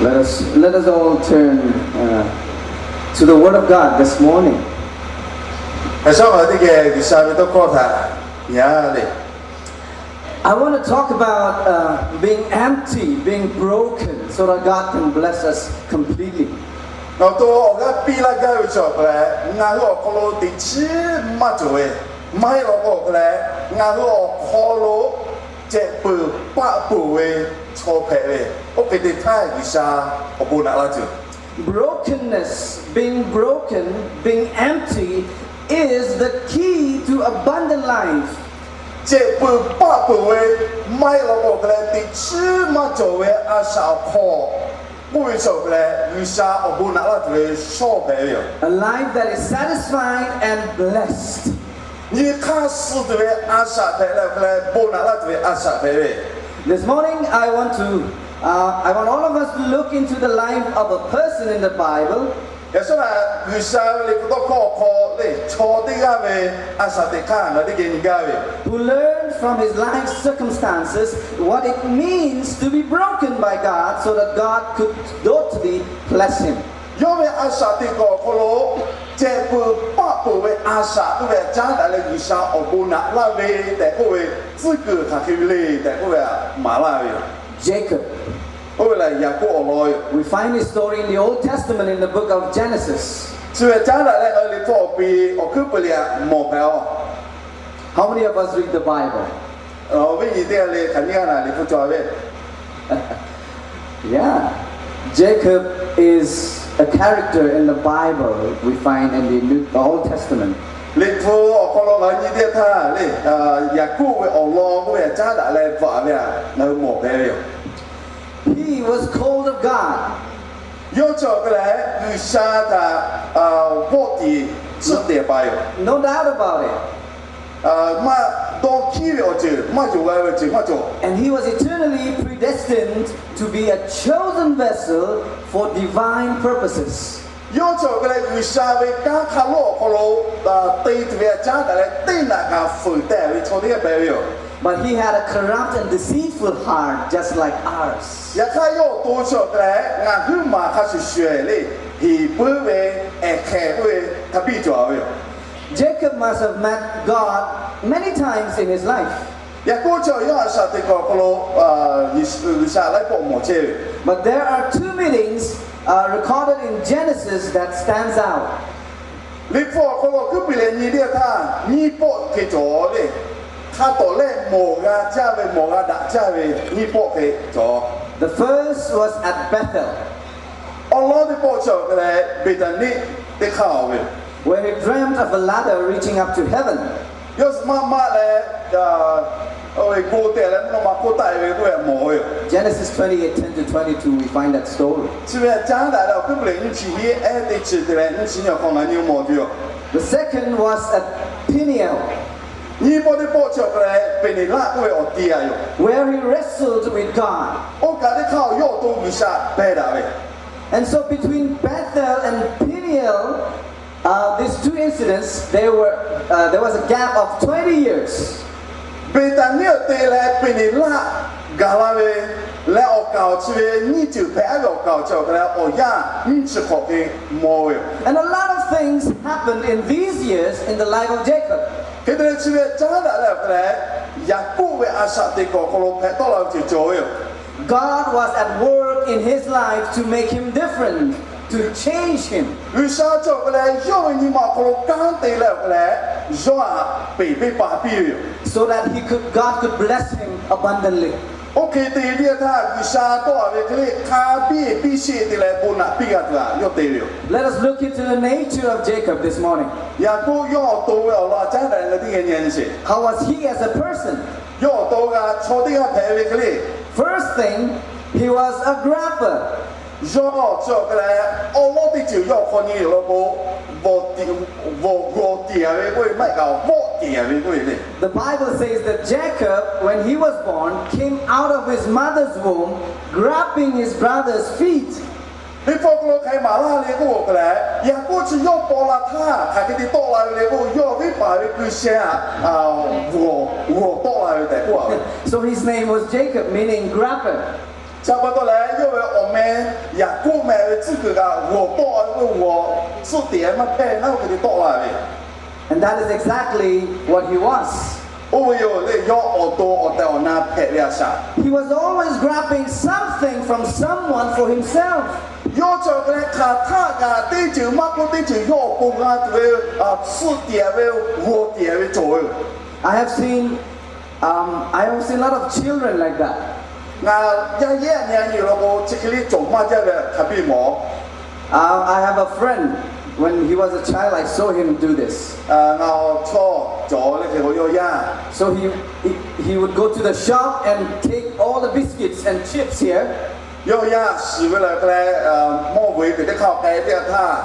Let us, let us all turn uh, to the Word of God this morning. Hk'e shawˉ ma teˇ geh G'uiˬsha ve tawˇ hkawˇ htaꞈ nyi-a le. I want to talk about uh, being empty, being broken, so that God can bless us completely. Nawˬ to awˬ g'aˇ piˇ laˇ gaˇ ve chaw hk'a leh, ngaˬ hui awˬ hk'aw lo teꞈ chiˉ maˇ cawˬ ve, maˇ heˆ law k'o hk'a leh, ngaˬ hui awˬ hk'aw lo cehˬ peuˬ paˆ peuˬ ve chaw hpehꞈ ve, oˇ hk'e te htaˇ G'uiˬsha awˬ bon naꞈ laˇ tuˬ. Brokenness, being broken, being empty is the key to abundant life. Cehˬ peuˬ paˆ peuˬ ve, maˇ heˆ law k'o hk'a leh teꞈ chiˉ maˇ cawˬ ve a shaꞈ awˬ hk'aw k'oˆ ve chaw hk'a leh, G'uiˬsha awˬ bon naꞈ laˇ tuˬ ve shawˉ hpehꞈ ve yoˬ. A life that is satisfied and blessed. Nyi hk'aˇ suh tuˬ ve a shaꞈ hpehꞈ leh awˬ hk'a leh, bon naꞈ laˇ tuˬ ve a shaꞈ hpehꞈ ve. This morning, I want to, uh, I want all of us to look into the life of a person in the Bible Yaꞈ shawˉ naꞈ G'uiˬsha ve liꞈ hpu tawˇ hkawˇ awˬ hk'aw le, chaw teˇ g'aˇ ve a shaꞈ teꞈ hk'aˇ ngaˬ hui teˇ geh nyi gaˇ ve yoˬ. Who learned from his life circumstances what it means to be broken by God so that God could totally bless him. Yawˇ ve a shaꞈ teꞈ kuiˬ awˬ hk'aw lo, cehˬ peuˬ paˆ peuˬ ve a shaꞈ k'oˆ ve htaꞈ caˉ daꞈ leh G'uiˬsha awˬ bon naꞈ laˇ ve tehꞈ k'oˆ ve, tcuhˉ kuiˬ hk'aˬ hk'e ve le tehꞈ k'oˆ ve maˍ laˇ ve yoˬ. Jacob. Oˇ ve lehˬ Yaˍkoˆ awˬ lawn yoˬ. We find his story in the Old Testament in the book of Genesis. Chi ve caˉ daꞈ leh ngaˬ hui Liꞈ hpu awˬ piˍ awˬ hkuiˉ peuˬ lehˬ mawˬ hpehꞈ-oˬ. How many of us read the Bible? Awˬ viˉ nyi teˇ g'aˇ le hk'aˬ nyiˇ g'aˇ naˬ Liꞈ hpu cawˬ ve. Yeah. Jacob is a character in the Bible we find in the New, the Old Testament. Liꞈ hpu awˬ hk'aw lo ngaˬ hui nyi teˇ htaˇ le, Yaˍkoˆ ve awˬ lawn k'oˆ ve htaꞈ caˉ daꞈ leh bvuhꞈ ve htaꞈ ngaˬ hui mawˬ hpehꞈ ve yoˬ. He was called of God. Yawˇ chi awˬ hk'e lehˬ G'uiˬsha htaꞈ vawˆ tiˍ tsuhˆ te pa yoˬ. No doubt about it. Maˇ dawˇ hkiˉ ve awˬ ceuˬ, maˇ yonˍ g'a ve awˬ ceuˬ maˇ cawˬ. And he was eternally predestined to be a chosen vessel for divine purposes. Yawˇ chi awˬ hk'e lehˬ G'uiˬsha ve kanˉ hk'a lonˉ awˬ hk'aw lo te tuˬ ve htaꞈ caˉ daꞈ leh teˇ naꞈ kaꞈ fuiˍ teh ve chaw teˇ g'aˇ hpehꞈ ve yoˬ. But he had a corrupt and deceitful heart, just like ours. Yaꞈ hk'aˇ yawˇ awˬ to chi awˬ hk'e lehˬ ngaˬ huiˉ maˬ hk'a shuˍ shuˍ le, heˍ puiˉ ve, ehˍ hk'ehꞈ k'oˆ ve hk'a biˇ cawˬ ve yoˬ. Jacob must have met God many times in his life. Yaˍkoˆ chi awˬ yawˇ a shaꞈ teꞈ kuiˬ awˬ hk'aw lo G'uiˬsha laiˉ pawˆ mawˬ chehˇ ve. But there are two meetings uh, recorded in Genesis that stands out. Liꞈ hpu awˬ hk'aw lo hkuiˉ puiˍ leh nyi teˇ htaˇ nyiˇ pawˆ hk'e cawˬ le. Hk'a tawˍ lehˆ mawˬ g'a jaˇ ve, mawˬ g'a daꞈ jaˇ ve nyiˇ pawˆ hk'e cawˬ. The first was at Bethel. Awˬ lawn teˇ pawˆ chi awˬ hk'e lehˬ Beˍtaˍniˆ teˇ hk'aˇ ve, where he dreamt of a ladder reaching up to heaven. Yawˇ maˇ maˇ leh oˇ ve bon te leh mvuhˇ naw ma hk'oˆ taˆ e ve k'oˆ ve mawˬ ve yoˬ. Genesis twenty-eight, ten to twenty-two, we find that story. Chi ve htaꞈ caˉ daꞈ leh awˬ hkuiˉ puiˍ lehˬ nyiˇ chi hiˉ ehˉ teˇ chi te leh nyiˇ chi nyiˇ awˬ hk'aw ngaˬ nyi mawˬ tuˬ yoˬ. The second was at Peniel. Nyiˇ pawˆ teˇ pawˆ chi awˬ hk'e lehˬ Peˍneˍlaˆ k'oˆ ve awˬ ti a yoˬ. Where he wrestled with God. Oˇ kaꞈ teˇ hk'aˇ awˬ yawˇ awˬ to G'uiˬsha hpehˇ daꞈ ve. And so between Bethel and Peniel, uh, these two incidents, there were, uh, there was a gap of twenty years. Beˍtaˍniˆ te leh Peˍneˍlaˆ gaˬ la ve leh awˬ kaˍ awˬ chi ve nyiˇ ceuˬ hpehꞈ a ve awˬ kaˍ awˬ chi awˬ hk'e lehˬ awˬ yanˇ nyiˇ chi hk'awꞈ hk'e mawˬ ve yoˬ. And a lot of things happened in these years in the life of Jacob. Hk'e te leh chi ve caˉ daꞈ leh awˬ hk'e lehˬ Yaˍkoˆ ve a shaꞈ teꞈ kuiˬ awˬ hk'aw lo hpehꞈ tawˆ la ve ceuˬ cawˬ ve yoˬ. God was at work in his life to make him different, to change him. G'uiˬsha chi awˬ hk'e lehˬ yawˇ ve nyi ma awˬ hk'aw lo kanˉ te leh awˬ hk'e lehˬ yawˇ htaꞈ peˬ peˇ pa piˇ ve yoˬ. So that he could, God could bless him abundantly. Oˇ hk'e te ve teˇ yanˇ htaˇ G'uiˬsha tawˆ a ve hk'e le hk'a biˇ piˇ sheˆ te leh bon naꞈ piˇ g'a tuˬ htaꞈ yawˇ te ve yoˬ. Let us look into the nature of Jacob this morning. Yaˍkoˆ yawˇ awˬ to ve awˬ lawn caˉ daꞈ leh teˇ geh nyi sheˍ. How was he as a person? Yawˇ awˬ to g'a chaw teˇ g'aˇ hpehꞈ ve hk'e le. First thing, he was a grabber. Yawˇ chi awˬ hk'e lehˬ awˉ lawˉ teˇ ceuˬ yawˇ awˬ hk'aw nyi yoˬ law k'o, vawꞈ tiˍ, vawꞈ g'awˬ tiˍ a ve k'oˆ ve maˇ heˆ kaꞈ vawˆ tiˍ a ve k'oˆ ve le. The Bible says that Jacob, when he was born, came out of his mother's womb, grabbing his brother's feet. Liꞈ hpu awˬ hk'aw lo hk'aˬ hk'e maˍ laˇ le k'oˆ ve awˬ hk'e lehˬ, Yaˍkoˆ chi yawˇ paw la htaˇ hk'aˬ hk'e te tawˆ la ve le k'o, yawˇ venˇ paˍ ve ku sheh a, g'awˬ, g'awˬ tawˆ la ve tehꞈ k'oˆ a ve. So his name was Jacob, meaning grabber. Chi pa taw leh yawˇ ve awˬ meh Yaˍkoˆ meh ve tcuhˉ kuiˬ kaꞈ g'awˬ tawˆ ve k'o, g'awˬ tsuhˆ teꞈ maˇ hpehˇ ve naˉ, oˇ hk'e te tawˆ la ve. And that is exactly what he was. Oˇ ve yoˬ le, yawˇ awˬ to awˬ tehˬ awˬ na hpehꞈ ve a shaꞈ. He was always grabbing something from someone for himself. Yawˇ chi awˬ hk'e leh hk'aˬ htaˆ kaꞈ teˇ ceuˬ maˇ k'oˆ teˇ ceuˬ yawˇ awˬ pon g'a tuˬ ve, tsuhˆ teꞈ ve, g'awˬ teꞈ ve cawˬ ve. I have seen, um, I have seen a lot of children like that. Ngaˬ yaˇ yehˉ nyi a nyi law k'o, chi hk'e le cawˬ maˇ jaˇ ve hk'a biˇ mawˬ. Uh, I have a friend. When he was a child, I saw him do this. Ngaˬ awˬ chawˇ cawˬ le hk'e k'o yawˇ yaˇ. So he, he, he would go to the shop and take all the biscuits and chips here. Yawˇ yaˇ shiˍ ve lehˬ hk'e leh, mawˇ ve teˇ hk'aˇ k'ai teˇ htaˇ,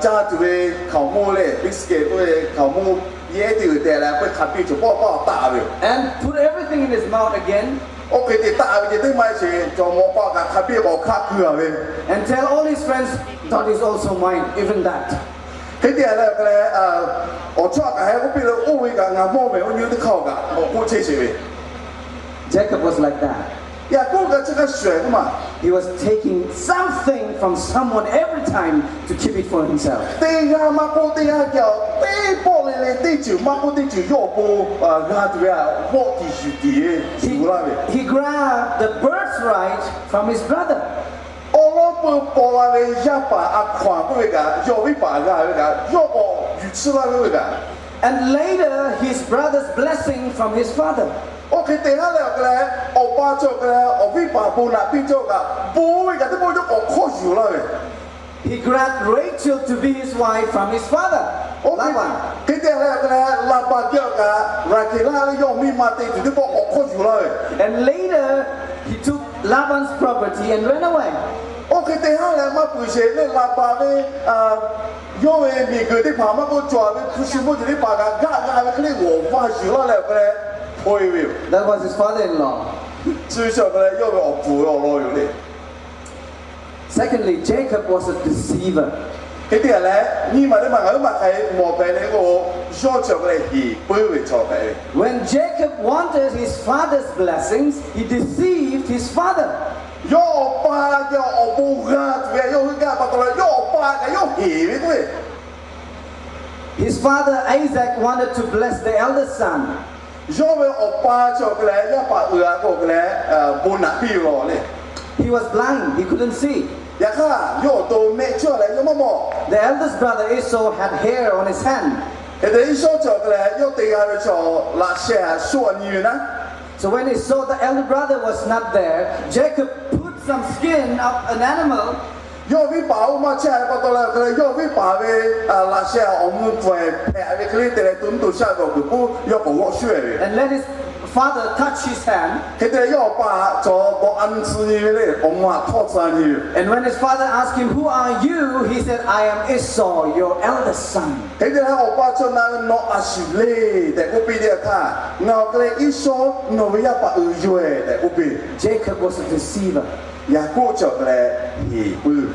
caˇ tuˬ ve hkaoˍmonˇ le, biscuit k'oˆ ve hkaoˍmonˇ yehˉ teˇ g'uiˬ tehꞈ leh, hk'aˬ hpiˇ cawˬ pawˆ pawˆ taˆ ve yoˬ. And put everything in his mouth again. Oˇ hk'e te taˆ ve ceh teˇ maˇ sheˍ, cawˬ mawꞈ k'aw kaꞈ hk'a biˇ k'awꞈ hkaˆ keu a ve. And tell all his friends, that is also mine, even that. Hk'e te leh hk'e leh, awˬ chawˇ kaꞈ heh k'oˆ piˇ leh, oˇ ve kaꞈ ngaˬ mawˇ mehˍ, oˇ nyi teˇ hk'aˇ kaꞈ k'awꞈ k'oˆ chehˇ sheˍ ve. Jacob was like that. Yaˍkoˆ kaꞈ chi hk'a shuˍ ehˍ k'oˆ ma. He was taking something from someone every time to keep it for himself. Teˇ g'aˇ maˇ k'oˆ teˇ g'aˇ kaꞈ, teˇ pawˆ le le teˇ ceuˬ maˇ k'oˆ teˇ ceuˬ yawˇ awˬ pon g'a tuˬ ve a, vawˆ tiˍ yuˬ tiˍ ve shuˍ laˇ ve. He grabbed the birthright from his brother. Awˉ lawˉ peuˬ paw la ve yaˇ paˍ a hkaw-anˬ k'oˆ ve kaꞈ, yawˇ viˉ paˍ g'a ve kaꞈ, yawˇ k'awꞈ yuˬ tsuhˇ laˇ ve kaꞈ. And later, his brother's blessing from his father. Oˇ hk'e te haˉ leh awˬ hk'e leh, awˬ pa cawˬ hk'e leh awˬ viˉ paˍ bon naꞈ piˇ cawˬ kaꞈ, bon ve kaꞈ teˇ pawˆ yawˇ k'awꞈ hk'awˇ yuˬ laˇ ve. He grabbed Rachel to be his wife from his father, Laban. Hk'e te leh awˬ hk'e leh, Laˍbaˍ geh awˬ kaꞈ Raˍhkeˍlaˆ ve yawˇ miˇ ma te tuˬ teˇ pawˆ k'awꞈ hk'awˇ yuˬ laˇ ve. And later, he took Laban's property and ran away. Oˇ hk'e te haˉ leh maˇ peuˬ sheˍ le, Laˍbaˍ ve yawˇ ve miˬguiˬ teˇ hpaˍ maˇ k'oˆ, cawˬ ve hpu shi mawˇ jeˬ teˇ hpaˍ kaꞈ gaˆ g'a ve hk'e le g'awˬ vaˇ yuˬ laˇ leh awˬ hk'e leh hpaw e ve yoˬ. That was his father-in-law. Chi ve chi awˬ hk'e leh yawˇ ve awˬ pfuhˍ ve awˬ lawn yoˬ le. Secondly, Jacob was a deceiver. Hk'e te leh, nyi ma teˇ ma ngaˬ hui maˇ hk'aˬ hk'e mawˬ hpehꞈ le k'o, yawˇ chi awˬ hk'e leh heˍ puiˉ ve chaw hpehꞈ ve. When Jacob wanted his father's blessings, he deceived his father. Yawˇ awˬ pa geh awˬ bon g'a tuˬ ve yawˇ hui gaˇ pa taw leh, yawˇ awˬ pa kaꞈ yawˇ heˍ ve k'oˆ ve. His father Isaac wanted to bless the eldest son. Yawˇ ve awˬ pa chi awˬ hk'e leh yaˇ paˍ uiˍ a k'o hk'e leh, bon naꞈ piˇ ve law le. He was blind, he couldn't see. Yaꞈ hk'aˇ, yawˇ awˬ to mehˆ cawˇ leh yawˇ maˇ mawˬ. The eldest brother Esau had hair on his hand. Hk'e te Iˉsawˇ chi awˬ hk'e leh yawˇ te g'a ve chaw laꞈ sheh a shoˆ a nyi ve naˉ. So when Esau, the elder brother, was not there, Jacob put some skin of an animal. Yawˇ viˉ paˍ oˇ maˇ chehˇ ve pa taw leh awˬ hk'e leh, yawˇ viˉ paˍ ve laꞈ sheh awˬ mvuh pfuhˍ hpehꞈ ve hk'e le te leh, to nuˇ to shaˆ ve awˬ guiˬ k'oˆ yawˇ k'awꞈ g'awˆ shuˉ ve. And let his father touch his hand. Hk'e te leh yawˇ awˬ pa chaw dawꞈ a nyi tcuh nyi ve le, awˬ mvuh a htawˇ tcuh nyi ve. And when his father asked him, Who are you? He said, I am Esau, your eldest son. Hk'e te leh awˬ pa chaw na ve, Nawˬ a shu le tehꞈ k'oˆ piˇ teˇ htaˇ, Ngaˬ awˬ hk'e leh Iˉsawˇ nawˬ ve yaˇ paˍ uiˍ yoˬ tehꞈ k'oˆ piˇ. Jacob was a deceiver. Yaˍkoˆ chi awˬ hk'e leh heˍ puiˉ.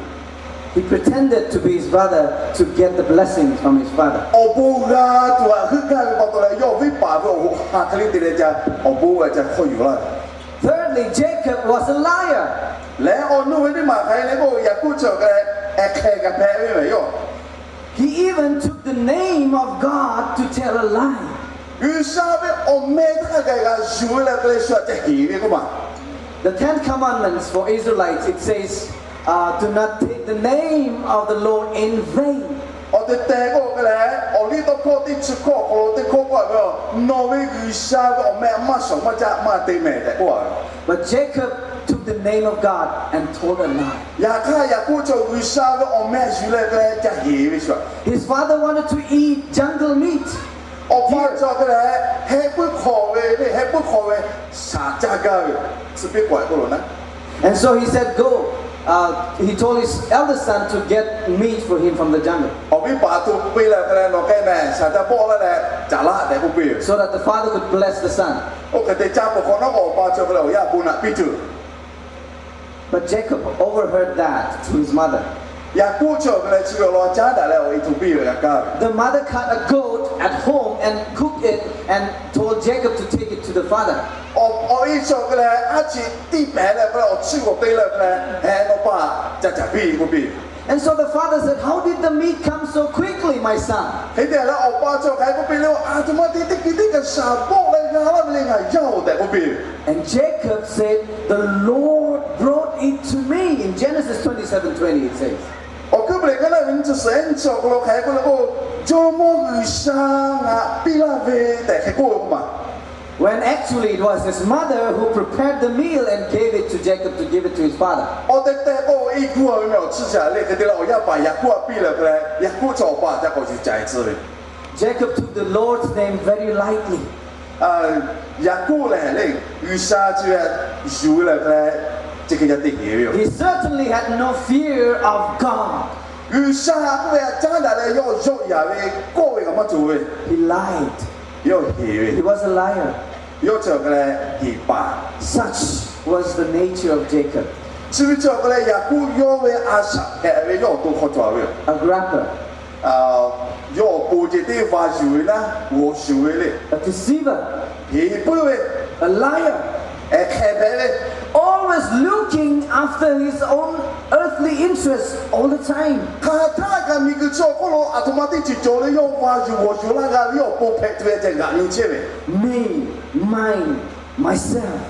He pretended to be his brother to get the blessing from his father. Awˬ bon g'a tuˬ aꞈ heuˆ gaˇ ve pa taw leh, yawˇ viˉ paˍ ve awˬ hoꞈ ha hk'e le te leh ca awˬ bon g'a ca hk'awˇ yuˬ laˇ ve. Thirdly, Jacob was a liar. Lehˬ awˬ nu ve teˇ maˬ hk'aˬ hk'e le k'o, Yaˍkoˆ chi awˬ hk'e leh ehˉ hk'e kaꞈ hpehꞈ ve mehˍ yoˬ. He even took the name of God to tell a lie. G'uiˬsha ve awˬ meh htaˇ kaꞈ g'a yuˬ ve leh hk'e leh shu aꞈ ca heˍ ve k'oˆ ma. The Ten Commandments for Israelites, it says, uh, Do not take the name of the Lord in vain. Awˬ te tehˬ k'o hk'e leh, awˬ liˇ tawˇ hkawˇ teˇ chi hkawˇ awˬ hk'aw lo teˇ hkawˇ k'oˆ a ve, Nawˬ ve G'uiˬsha ve awˬ meh maˇ shawˍ maˇ caˆ maˇ te mehˍ tehꞈ k'oˆ a ve. But Jacob took the name of God and told a lie. Yaꞈ hk'aˇ Yaˍkoˆ chaw G'uiˬsha ve awˬ meh yuˬ leh hk'e leh ca heˍ ve shu aꞈ. His father wanted to eat jungle meat. Awˬ pa chaw hk'e leh heh puiˉ hk'awꞈ ve le, heh puiˉ hk'awꞈ ve shaˍ caˇ gaˇ ve, chi piˇ k'awꞈ k'oˆ lo na. And so he said, Go. Uh, he told his eldest son to get meat for him from the jungle. Awˬ viˉ paˍ to piˇ leh hk'e leh, Nawˬ k'ai mehˍ, shaˍ caˇ pawˆ laˇ leh caˍ laˇ tehꞈ k'oˆ piˇ ve. So that the father could bless the son. Oˇ hk'e te caˇ peuˬ hk'awꞈ nawˉ k'o, awˬ pa chaw hk'e leh awˬ yaˇ bon naꞈ piˇ tuˬ. But Jacob overheard that to his mother. Yaˍkoˆ chi awˬ hk'e leh chi ve awˬ lawn caˉ daꞈ leh awˬ e hto piˇ ve g'a kaˇ ve. The mother cut a goat at home and cooked it and told Jacob to take it to the father. Awˬ e chi awˬ hk'e leh a ciˉ tiˇ pehˍ leh hk'e leh awˬ chiˇ k'awꞈ te leh hk'e leh, heh, nawˬ pa ca caˍ piˇ k'oˆ piˇ. And so the father said, How did the meat come so quickly, my son? Hk'e te leh awˬ pa chi awˬ hk'e k'oˆ piˇ le, Aˬ htoꞈ ma te teˇ hkui teˇ kaꞈ shaˍ bawˆ leh g'a laˇ ve le ngaˬ yaˇ-oˬ tehꞈ k'oˆ piˇ ve. And Jacob said, The Lord brought it to me. In Genesis twenty-seven twenty, it says. Awˬ hkuiˉ puiˍ leh kaˉ naˆ ve nyiˇ chi suhˍ nyiˇ chi awˬ hk'aw lo hk'aˬ hk'e k'oˆ le k'o, Jawˇmawˇ G'uiˬsha ngaˬ piˇ laˇ ve tehꞈ hk'e k'oˆ ve k'o ma. When actually it was his mother who prepared the meal and gave it to Jacob to give it to his father. Awˬ tehˬ tehˬ k'o, Eˇguˇ ve meh awˬ chiˇ caˍ le hk'e te leh awˬ yaˇ paˍ Yaˍkoˆ htaꞈ piˇ leh hk'e leh, Yaˍkoˆ chi awˬ pa htaꞈ ca k'awꞈ yuˬ caiˍ tcuh ve. Jacob took the Lord's name very lightly. Yaˍkoˆ lehˬ le, G'uiˬsha chi ve yuˬ leh hk'e leh, chi hk'e ca te heˍ ve yoˬ. He certainly had no fear of God. G'uiˬsha k'oˆ ve htaꞈ caˉ daꞈ leh yawˇ yawˆ yaˍ ve kawˆ ve kaꞈ maˇ cawˬ ve. He lied. Yawˇ heˍ ve. He was a liar. Yawˇ chi awˬ hk'e leh heˍ paˍ. Such was the nature of Jacob. Chi ve chi awˬ hk'e leh Yaˍkoˆ yawˇ ve a shaꞈ hpehꞈ ve yawˇ awˬ to hk'aw cawˬ ve yoˬ. A grabber. Yawˇ awˬ pon ceh teˇ va yuˬ ve naˉ g'awˬ shuˍ ve le. A deceiver. Heˍ puiˉ ve. A liar. Hk'ehꞈ hpehꞈ ve. Always looking after his own earthly interests all the time. Hk'aˬ htaˆ kaꞈ miˬguiˬ chi awˬ hk'oˆ lo aˬ htoꞈ ma teˇ ceuˬ cawˬ leh yawˇ va yuˬ g'awˬ shuˍ laˇ g'a ve yawˇ awˬ pon hpehꞈ tuˬ ve ceh g'aꞈ nyi chehˇ ve. Me, mine, myself.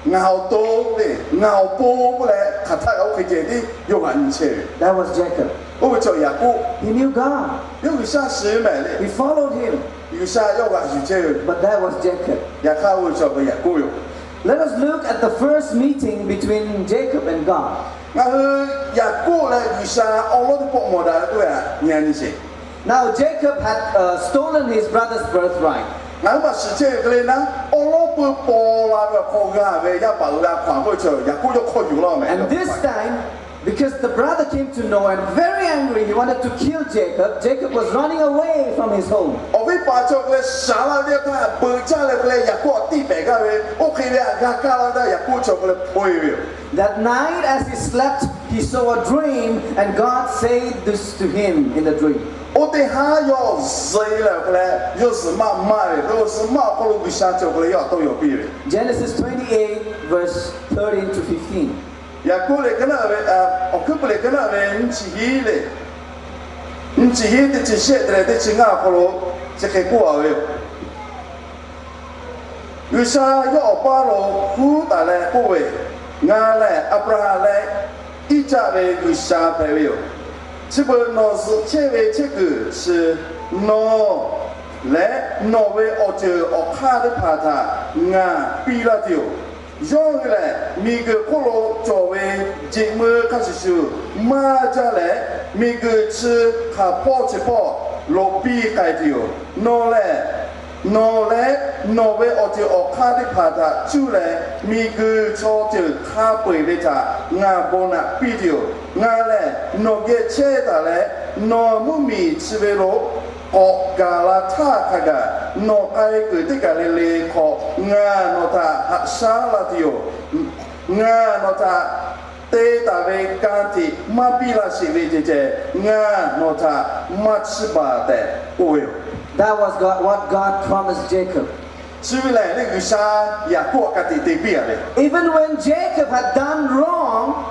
Ngaˬ awˬ to le, ngaˬ awˬ pon k'oˆ leh hk'aˬ htaˆ kaꞈ oˇ hk'e ceh tiˉ yawˇ g'aꞈ nyi chehˇ ve. That was Jacob. Oˇ ve chi Yaˍkoˆ. He knew God. Yawˇ G'uiˬsha shiˍ ve mehˍ le. He followed him. G'uiˬsha yawˇ g'aꞈ yuˬ chehˇ ve. But that was Jacob. Yaꞈ hk'aˇ oˇ ve chi awˬ hk'e Yaˍkoˆ yoˬ. Let us look at the first meeting between Jacob and God. Ngaˬ hui Yaˍkoˆ leh G'uiˬsha awˉ lawˉ teˇ pawˆ mawˬ daꞈ ve k'oˆ ve htaꞈ nyi a nyi sheˍ. Now Jacob had uh, stolen his brother's birthright. Ngaˬ hui maˇ shiˍ chehˇ ve hk'e le naˉ, awˉ lawˉ peuˬ paw la ve awˬ hk'aw g'a ve yaˇ paˍ uiˍ g'a hkaw-anˬ k'oˆ ve chi Yaˍkoˆ yawˇ hkawˇ yuˬ laˇ mehˍ. And this time, because the brother came to know and very angry, he wanted to kill Jacob, Jacob was running away from his home. Awˬ viˉ paˍ chi awˬ hk'e leh shaˍ laˇ ve teˇ htaˇ, beuꞈ jaˇ leh hk'e leh Yaˍkoˆ htaꞈ tiˇ pehˍ gaˇ ve, oˇ hk'e ve htaꞈ g'a kaˇ laˇ ve htaˇ Yaˍkoˆ chi awˬ hk'e leh hpaw e ve yoˬ. That night as he slept, he saw a dream, and God said this to him in the dream. Oˇ teˇ haˉ yawˇ zuhꞈ e leh awˬ hk'e leh, yawˇ zuhꞈ maˆ maˇ ve, yawˇ zuhꞈ maˆ awˬ hk'aw lo G'uiˬsha chi awˬ hk'e leh yawˇ htaꞈ tawˇ yaw piˇ ve. Genesis twenty-eight, verse thirteen to fifteen. Yaˍkoˆ lehˬ kaˉ naˆ ve, Awˬ hkuiˉ puiˍ lehˬ kaˉ naˆ ve nyiˇ chi hiˉ le, nyiˇ chi hiˉ teˇ chi shehˆ te leh teˇ chi ngaˇ awˬ hk'aw lo chi hk'e k'oˆ a ve yoˬ. G'uiˬsha yawˇ awˬ paˇ lo huˉ taˍ leh k'oˆ ve, Ngaˬ lehˬ Aˍbraˍhanˍ leh Iˉcaˆ ve G'uiˬsha hpehꞈ ve yoˬ. Chi beuꞈ nawˬ zuhꞈ chehˇ ve chehˇ kuiˬ chi nawˬ leh nawˬ ve awˬ ceuˬ awˬ hk'aˇ teˇ hpaˍ htaꞈ ngaˬ piˇ laˇ tuˬ yoˬ. Yawˇ hui lehˬ miˬguiˬ hk'oˆ lo cawˬ ve jeꞈ meuˇ hk'a shuˍ shuˍ maˇ jaˇ leh, miˬguiˬ chi hk'aˬ hpawˇ chi hpawˇ lo piˇ k'ai tuˬ yoˬ. Nawˬ lehˬ, nawˬ leh nawˬ ve awˬ ceuˬ awˬ hk'aˇ teˇ hpaˍ htaꞈ cuˇ leh miˬguiˬ chaw ceuˬ hk'a peu-eˬ ve htaꞈ ngaˬ bon naꞈ piˇ tuˬ yoˬ. Ngaˬ lehˬ nawˬ geh chehˇ taˍ leh, nawˬ mvuhˇmiˬ chi ve lo k'awꞈ gaˬ la htaˇ hk'a gaˬ, nawˬ k'ai kuiˬ teˇ kaˬ le le hk'aw ngaˬ nawˬ htaꞈ haꞈ shaˉ la tuˬ yoˬ. Ngaˬ nawˬ htaꞈ te taˍ ve ka tiꞈ maˇ piˇ laˇ sheˍ ve ceh ceh, ngaˬ nawˬ htaꞈ maˇ chiˇ baˬ tehꞈ k'oˆ ve yoˬ. That was God, what God promised Jacob. Chi ve lehˬ le G'uiˬsha Yaˍkoˆ htaꞈ ka tiꞈ te piˇ a ve. Even when Jacob had done wrong,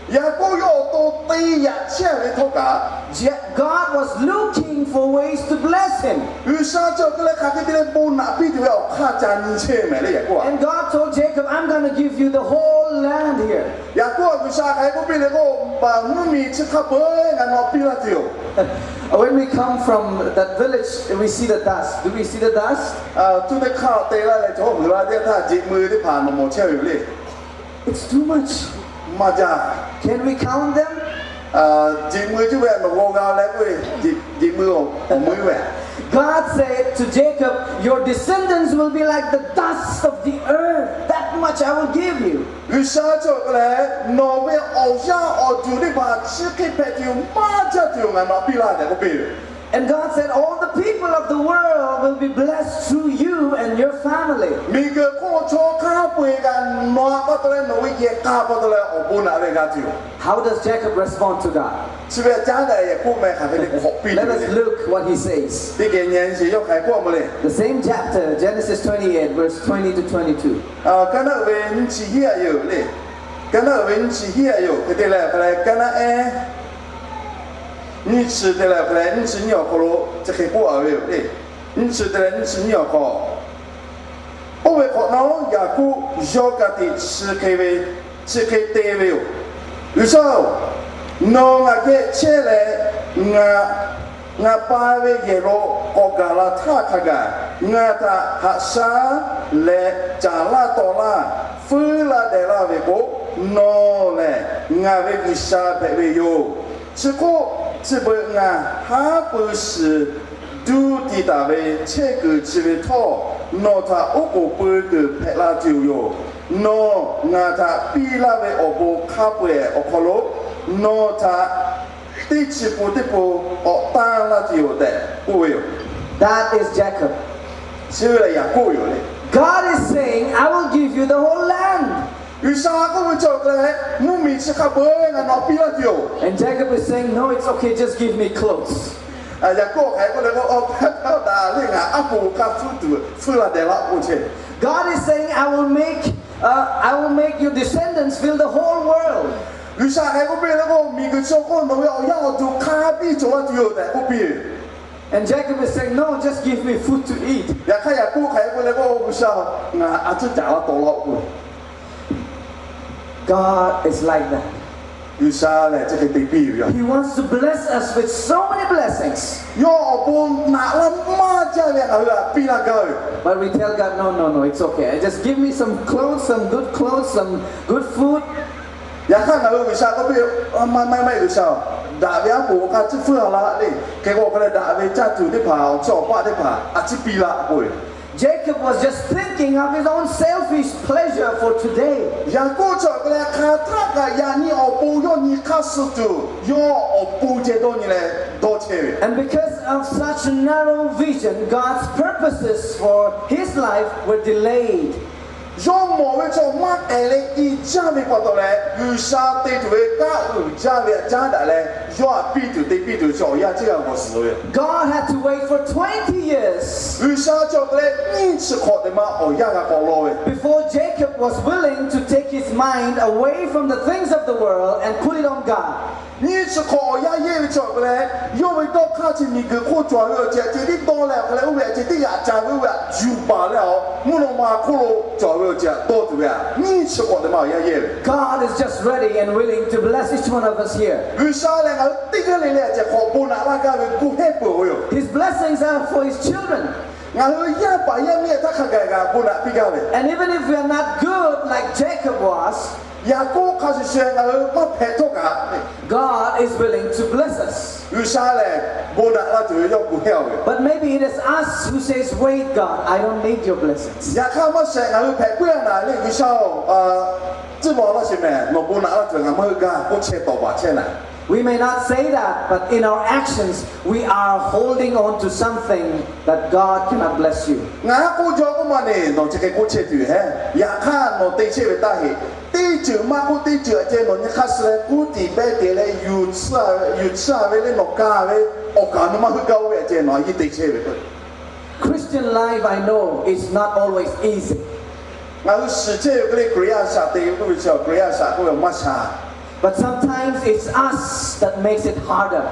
Yaˍkoˆ yawˇ awˬ to te yaꞈ chehˇ ve htawˇ kaꞈ, yet God was looking for ways to bless him. G'uiˬsha chi awˬ hk'e leh hk'aˬ hk'e te leh bon naꞈ piˇ tuˬ ve awˬ hk'aˇ ca nyi chehˇ mehˍ le Yaˍkoˆ. And God told Jacob, I'm gonna give you the whole land here. Yaˍkoˆ htaꞈ G'uiˬsha hk'aˬ hk'e k'oˆ piˇ le k'o, Baˬ mvuhˇmiˬ chi hk'a peu-eˬ ngaˬ nawˬ piˇ laˇ tuˬ yoˬ. When we come from that village, we see the dust. Do we see the dust? Tuˇ teˇ hk'aˇ te laˇ leh cawˬ huiˍ la teˇ htaˇ, jeꞈ meuˇ teˇ hpaˍ nawˬ mawˬ chehˇ ve yoˬ le. It's too much. Maˇ jaˇ. Can we count them? Jeꞈ meuˇ cuˇ ve nawˬ g'aw g'a leh k'oˆ ve, jeꞈ meuˇ awˬ meuˇ ve. God said to Jacob, Your descendants will be like the dust of the earth. That much I will give you. G'uiˬsha chi awˬ hk'e leh, Nawˬ ve awˬ yaˇ awˬ duˬ teˇ hpaˍ chi hk'e hpehꞈ tuˬ yoˬ, maˇ jaˇ tuˬ yoˬ, ngaˬ nawˬ piˇ laˇ tehꞈ k'oˆ piˇ ve. And God said, all the people of the world will be blessed through you and your family. Miˬguiˬ hk'oˆ lo chaw hk'a peu-eˬ kaꞈ nawˬ pa taw leh nawˬ ve yehˬ k'a pa taw leh awˬ bon naꞈ ve g'a tuˬ yoˬ. How does Jacob respond to God? Chi ve a caˉ daꞈ yehˬ k'oˆ meh hk'aˬ hk'e le k'awꞈ piˇ tuˬ le. Let us look what he says. Teˇ geh nyi nyi sheˍ yawˇ hk'aˬ hk'e k'oˆ a mvuh le. The same chapter, Genesis twenty-eight, verse twenty to twenty-two. Kaˇ naˆ uiˍ ve nyiˇ chi hiˉ a yoˬ le. Kaˇ naˆ uiˍ ve nyiˇ chi hiˉ a yoˬ. Hk'e te leh hk'aˬ leh kaˇ naˆ ehˉ nyiˇ chi te leh hk'aˬ leh nyiˇ chi nyiˇ awˬ hk'aw lo chi hk'e k'oˆ a ve yoˬ le. Nyiˇ chi te leh nyiˇ chi nyiˇ awˬ hk'aw, oˇ ve hk'awꞈ nawˉ Yaˍkoˆ yawˇ ka tiꞈ chi hk'e ve, chi hk'e te ve yoˬ. G'uiˬsha-oˬ, nawˬ ngaˬ geh chehˇ leh, ngaˬ, ngaˬ pa ve yehˬ lo k'awꞈ gaˬ la htaˇ hk'a gaˬ, ngaˬ htaꞈ haꞈ shaˉ leh caˍ laˇ taw laˇ, fuiˉ laˇ dehꞈ laˇ ve k'o, nawˬ lehˬ ngaˬ ve G'uiˬsha hpehꞈ ve yoˬ. Chi hk'oˆ chi beuꞈ ngaˬ haˉ pui shiˍ duˇ ti taˍ ve chehˇ kuiˬ chi ve htawˇ, nawˬ htaꞈ oˉ k'oˍ pui kuiˬ hpehꞈ la tuˬ yoˬ. Nawˬ ngaˬ htaꞈ piˇ laˇ ve awˬ bon hk'a peu-eˬ awˬ hk'aw lo nawˬ htaꞈ teˇ chi pun teˇ pun k'awꞈ tanˇ laˇ tuˬ yoˬ tehꞈ k'oˆ ve yoˬ. That is Jacob. Chi ve lehˬ Yaˍkoˆ yoˬ le. God is saying, I will give you the whole land. G'uiˬsha k'oˆ ve chi awˬ hk'e leh, mvuhˇmiˬ chi hk'a peu-eˬ ngaˬ nawˬ piˇ laˇ tuˬ yoˬ. And Jacob is saying, no, it's okay, just give me clothes. Yaˍkoˆ hk'aˬ hk'e k'oˆ leh k'o, awˬ hpaˇ hpaˇ daꞈ le, ngaˬ aˉ po kaˇ hpuˇ tuˬ fuiˉ la dehꞈ laˇ k'oˆ chehˇ. God is saying, I will make, uh, I will make your descendants fill the whole world. G'uiˬsha hk'aˬ hk'e k'oˆ piˇ leh k'o, miˬguiˬ chi awˬ hk'oˆ nawˬ ve awˬ yaˇ awˬ duˬ hk'a biˇ cawˬ laˇ tuˬ yoˬ tehꞈ k'oˆ piˇ ve. And Jacob is saying, no, just give me food to eat. Yaꞈ hk'aˇ Yaˍkoˆ hk'aˬ hk'e k'oˆ leh k'o, G'uiˬsha-oˬ, ngaˬ a ciˉ caˍ laˇ taw laˇ-oˆ k'oˆ ve. God is like that. G'uiˬsha lehˬ chi hk'e te piˇ ve yoˬ. He wants to bless us with so many blessings. Yawˇ awˬ bon naꞈ laˇ maˇ jaˇ ve ngaˬ hui htaꞈ piˇ laˇ gaˇ ve. But we tell God, no, no, no, it's okay. Just give me some clothes, some good clothes, some good food. Yaꞈ hk'aˇ ngaˬ hui G'uiˬsha k'oˆ piˇ, maˇ maˇ maˇ G'uiˬsha-oˬ, daꞈ ve aˉ po hk'a ciˉ fuiˉ la laˇ le. Hk'e k'o hk'e leh daꞈ ve caˇ tuˬ teˇ hpaˍ awˬ chi awˬ paˆ teˇ hpaˍ a ciˉ piˇ laˇ k'oˆ ve. Jacob was just thinking of his own selfish pleasure for today. Yaˍkoˆ chi awˬ hk'e leh hk'aˬ htaˆ kaꞈ yaꞈ nyi awˬ pon yawˇ nyi hk'aˇ suh tuˬ, yawˇ awˬ pon ceh dawˇ nyi leh dawˇ chehˇ ve. And because of such narrow vision, God's purposes for his life were delayed. Yawˇ mawˬ ve chaw maˇ k'ehˬ leh i jaˇ ve pa taw leh, G'uiˬsha te tuˬ ve kanˉ uiˍ jaˇ ve a caˉ daꞈ leh, yawˇ htaꞈ piˇ tuˬ te piˇ tuˬ ve chaw awˬ yanˇ ceuˬ g'a g'awˬ suhˍ ve. God had to wait for twenty years. G'uiˬsha chi awˬ hk'e leh nyiˇ chi hk'awꞈ teꞈ ma awˬ yanˇ g'a k'awꞈ law ve. Before Jacob was willing to take his mind away from the things of the world and put it on God. Nyiˇ chi hk'awꞈ awˬ yanˇ yehˇ ve chi awˬ hk'e leh, yawˇ ve dawˇ hk'aˇ chi miˬguiˬ hk'oˆ cawˬ ve awˬ ceuˬ a ceh tiˉ dawˇ leh awˬ hk'e leh, oˇ ve a ceh tiˉ yaꞈ ca ve oˇ ve htaꞈ yuˬ baˬ leh a, mvuhˇ naw ma hk'oˆ lo cawˬ ve awˬ ceuˬ htaꞈ dawˇ tuˬ ve a, nyiˇ chi hk'awꞈ teꞈ ma awˬ yanˇ yehˇ ve. God is just ready and willing to bless each one of us here. G'uiˬsha lehˬ ngaˬ hui teˇ g'aˇ le le a ceh hk'awꞈ bon naꞈ laˇ gaˇ ve gu hehˉ peuˬ ve yoˬ. His blessings are for his children. Ngaˬ hui yaˇ paˍ yaˇ miˇ htaˇ hk'a gaˬ kaꞈ bon naꞈ piˇ gaˇ ve. And even if we are not good like Jacob was, Yaˍkoˆ hk'a shuˍ shuˍ ngaˬ hui maˇ hpehꞈ htawˇ kaꞈ, God is willing to bless us. G'uiˬsha lehˬ bon naꞈ laˇ tuˬ ve yawˇ gu hehˉ ve. But maybe it is us who says, wait, God, I don't need your blessings. Yaꞈ hk'aˇ maˇ shehˍ ngaˬ hui hpehꞈ puiˉ a naˍ le, G'uiˬsha-oˬ, tcuhˉ baˬ laˇ sheˍ mehˍ, nawˬ bon naꞈ laˇ tuˬ ngaˬ maˇ heˆ gaˇ k'oˆ chehˇ tawˍ baˬ chehˇ naˍ. We may not say that, but in our actions, we are holding on to something that God cannot bless you. Ngaˬ haˉ k'oˆ jaw k'oˆ ma ne, nawˬ chi hk'e k'oˆ chehˇ tuˬ heˆ. Yaꞈ hk'aˇ nawˬ te chehˇ ve taˇ heˆ. Teˇ ceuˬ maˇ k'oˆ teˇ ceuˬ a ceh nawˬ nyi hk'aˇ suh leh kuˉ tiꞈ pehˇ te leh yuˬ tcuhˉ ve le, nawˬ ka ve awˬ kaˍ nawˬ maˇ heuˆ gaˇ oˇ ve a ceh nawˬ a yiˇ te chehˇ ve. Christian life, I know, is not always easy. Ngaˬ hui shiˍ chehˇ ve hk'e le Hkriꞈ yaˇ shaꞈ te k'oˆ ve chi, Hkriꞈ yaˇ shaꞈ k'oˆ ve maˇ sha. But sometimes it's us that makes it harder.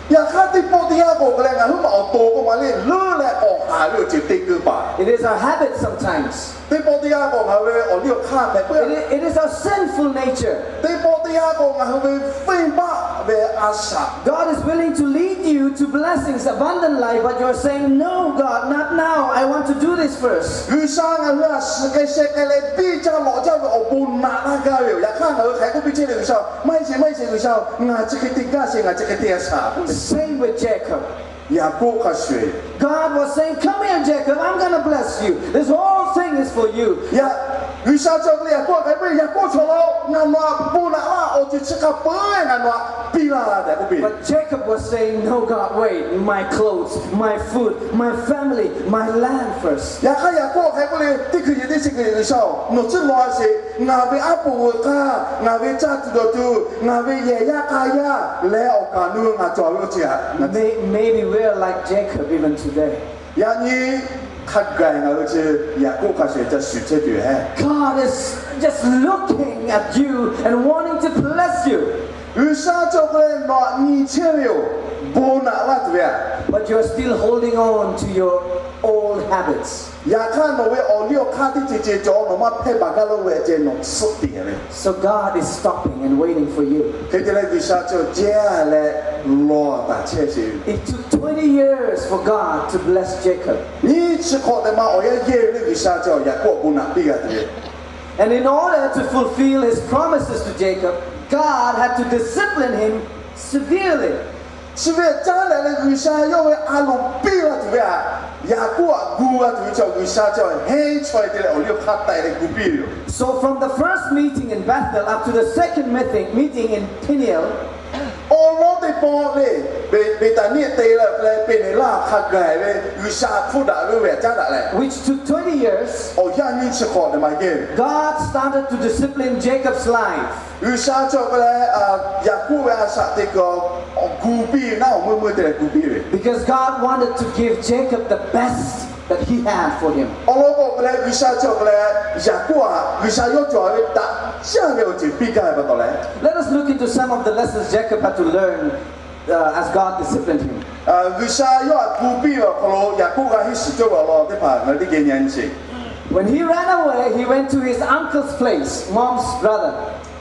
Yaꞈ hk'aˇ teˇ pawˆ teˇ yanˇ k'o hk'e leh ngaˬ hui maˇ awˬ to k'o ma le leuˉ leh awˬ haˍ ve awˬ ceuˬ te keu paˍ. It is our habit sometimes. Teˇ pawˆ teˇ yanˇ k'o ngaˬ hui ve awˬ liˇ awˬ hk'aˇ hpehꞈ puiˉ. It is our sinful nature. Teˇ pawˆ teˇ yanˇ k'o ngaˬ hui ve venˇbaˆ ve a shaꞈ. God is willing to lead you to blessings, abundant life, but you are saying, no, God, not now. I want to do this first. G'uiˬsha ngaˬ hui a shiˍ k'ai sheh k'ai leh biˇ jaˇ lawꞈ jaˇ ve awˬ bon naꞈ laˇ gaˇ ve yoˬ. Yaꞈ hk'aˇ ngaˬ hui hk'aˬ hk'e k'oˆ piˇ chehˇ le, G'uiˬsha-oˬ, maˇ heˆ sheˍ, maˇ heˆ sheˍ, G'uiˬsha-oˬ, ngaˬ chi hk'e te gaˇ sheˍ, ngaˬ chi hk'e te a shaꞈ. Same with Jacob. Yaˍkoˆ hk'a shuˍ. God was saying, come here, Jacob, I'm gonna bless you. This whole thing is for you. Yaꞈ, G'uiˬsha chi awˬ hk'e leh Yaˍkoˆ htaꞈ hk'aˬ hk'e k'oˆ ve, Yaˍkoˆ chaw-oˬ, ngaˬ nawˬ htaꞈ bon naꞈ laˇ, awˬ ceuˬ chi hk'a peu-eˬ ngaˬ nawˬ htaꞈ piˇ laˇ tehꞈ k'oˆ piˇ. But Jacob was saying, "No, God, wait, my clothes, my food, my family, my land first." Yaꞈ hk'aˇ Yaˍkoˆ hk'aˬ hk'e k'oˆ le, Teˇ hkui yehˬ teˇ chi hkui yehˬ G'uiˬsha-oˬ, nawˬ tcuhˉ law a sheˍ. Ngaˬ ve aˉ poꞈ veuꞈ hk'aˇ, ngaˬ ve caˇ tuˬ dawˬ tuˬ, ngaˬ ve yehˬ yaˇ k'a yaˇ leh awˬ kaˍ nu ngaˬ cawˬ ve awˬ ceuˬ htaꞈ. May, maybe we are like Jacob even today. Yaꞈ nyi hk'a gaˬ ngaˬ hui chi Yaˍkoˆ hk'a shuˍ ca shuˍ chehˇ tuˬ yoˬ. God is just looking at you and wanting to bless you. G'uiˬsha cawˬ k'ai leh nawˬ htaꞈ nyi chehˇ ve yoˬ. Bon naꞈ laˇ tuˬ ve a. But you are still holding on to your old habits. Yaꞈ hk'aˇ nawˬ ve awˬ liˇ awˬ hk'aˇ teˇ ceuˬ ceuˬ cawˬ nawˬ maˇ hpehˇ baˬ gaˇ lo ve ceh nawˬ suhˆ tiꞈ ve. So God is stopping and waiting for you. Hk'e te leh G'uiˬsha cawˬ jehˇ leh law taˍ chehˇ sheˍ ve. It took twenty years for God to bless Jacob. Nyiˇ chi hk'awꞈ tehꞈ ma awˬ yanˇ yehˇ ve le G'uiˬsha cawˬ Yaˍkoˆ awˬ bon naꞈ piˇ g'a tuˬ ve. And in order to fulfill his promises to Jacob, God had to discipline him severely. Chi ve caˉ lehˬ leh G'uiˬsha yawˇ ve a loˍ piˇ g'a tuˬ ve htaꞈ Yaˍkoˆ htaꞈ gu g'a tuˬ ve chaw G'uiˬsha cawˬ heˇ chaweh te leh awˬ liˇ awˬ hk'aˇ taiˍ leh gu piˇ ve yoˬ. So from the first meeting in Bethel up to the second meeting, meeting in Peniel, awˬ lawn teˇ pawˆ le, Beˍtaˍniˆ te leh leh Peˍneˍlaˆ hk'a gaˬ ve G'uiˬsha hpfuhˇ daꞈ ve oˇ ve htaꞈ caˉ daꞈ leh, which took twenty years, awˬ yanˇ nyiˇ chi hk'awꞈ tehꞈ ma yehˇ ve. God started to discipline Jacob's life. G'uiˬsha cawˬ k'ai leh Yaˍkoˆ ve a shaꞈ teꞈ kuiˬ awˬ gu piˇ ve naˉ awˬ meuˇ meuˇ te leh gu piˇ ve. Because God wanted to give Jacob the best that he had for him. Awˬ lawn k'o k'ai leh G'uiˬsha cawˬ k'ai leh Yaˍkoˆ htaꞈ G'uiˬsha yawˇ cawˬ ve daꞈ jaˇ ve awˬ ceuˬ piˇ gaˇ ve pa taw leh, let us look into some of the lessons Jacob had to learn uh, as God disciplined him. G'uiˬsha yawˇ htaꞈ gu piˇ ve awˬ hk'aw lo Yaˍkoˆ g'a henˇ shiˍ cawˇ ve awˬ lawn teˇ hpaˍ ngaˬ hui teˇ geh nyi nyi sheˍ. When he ran away, he went to his uncle's place, mom's brother.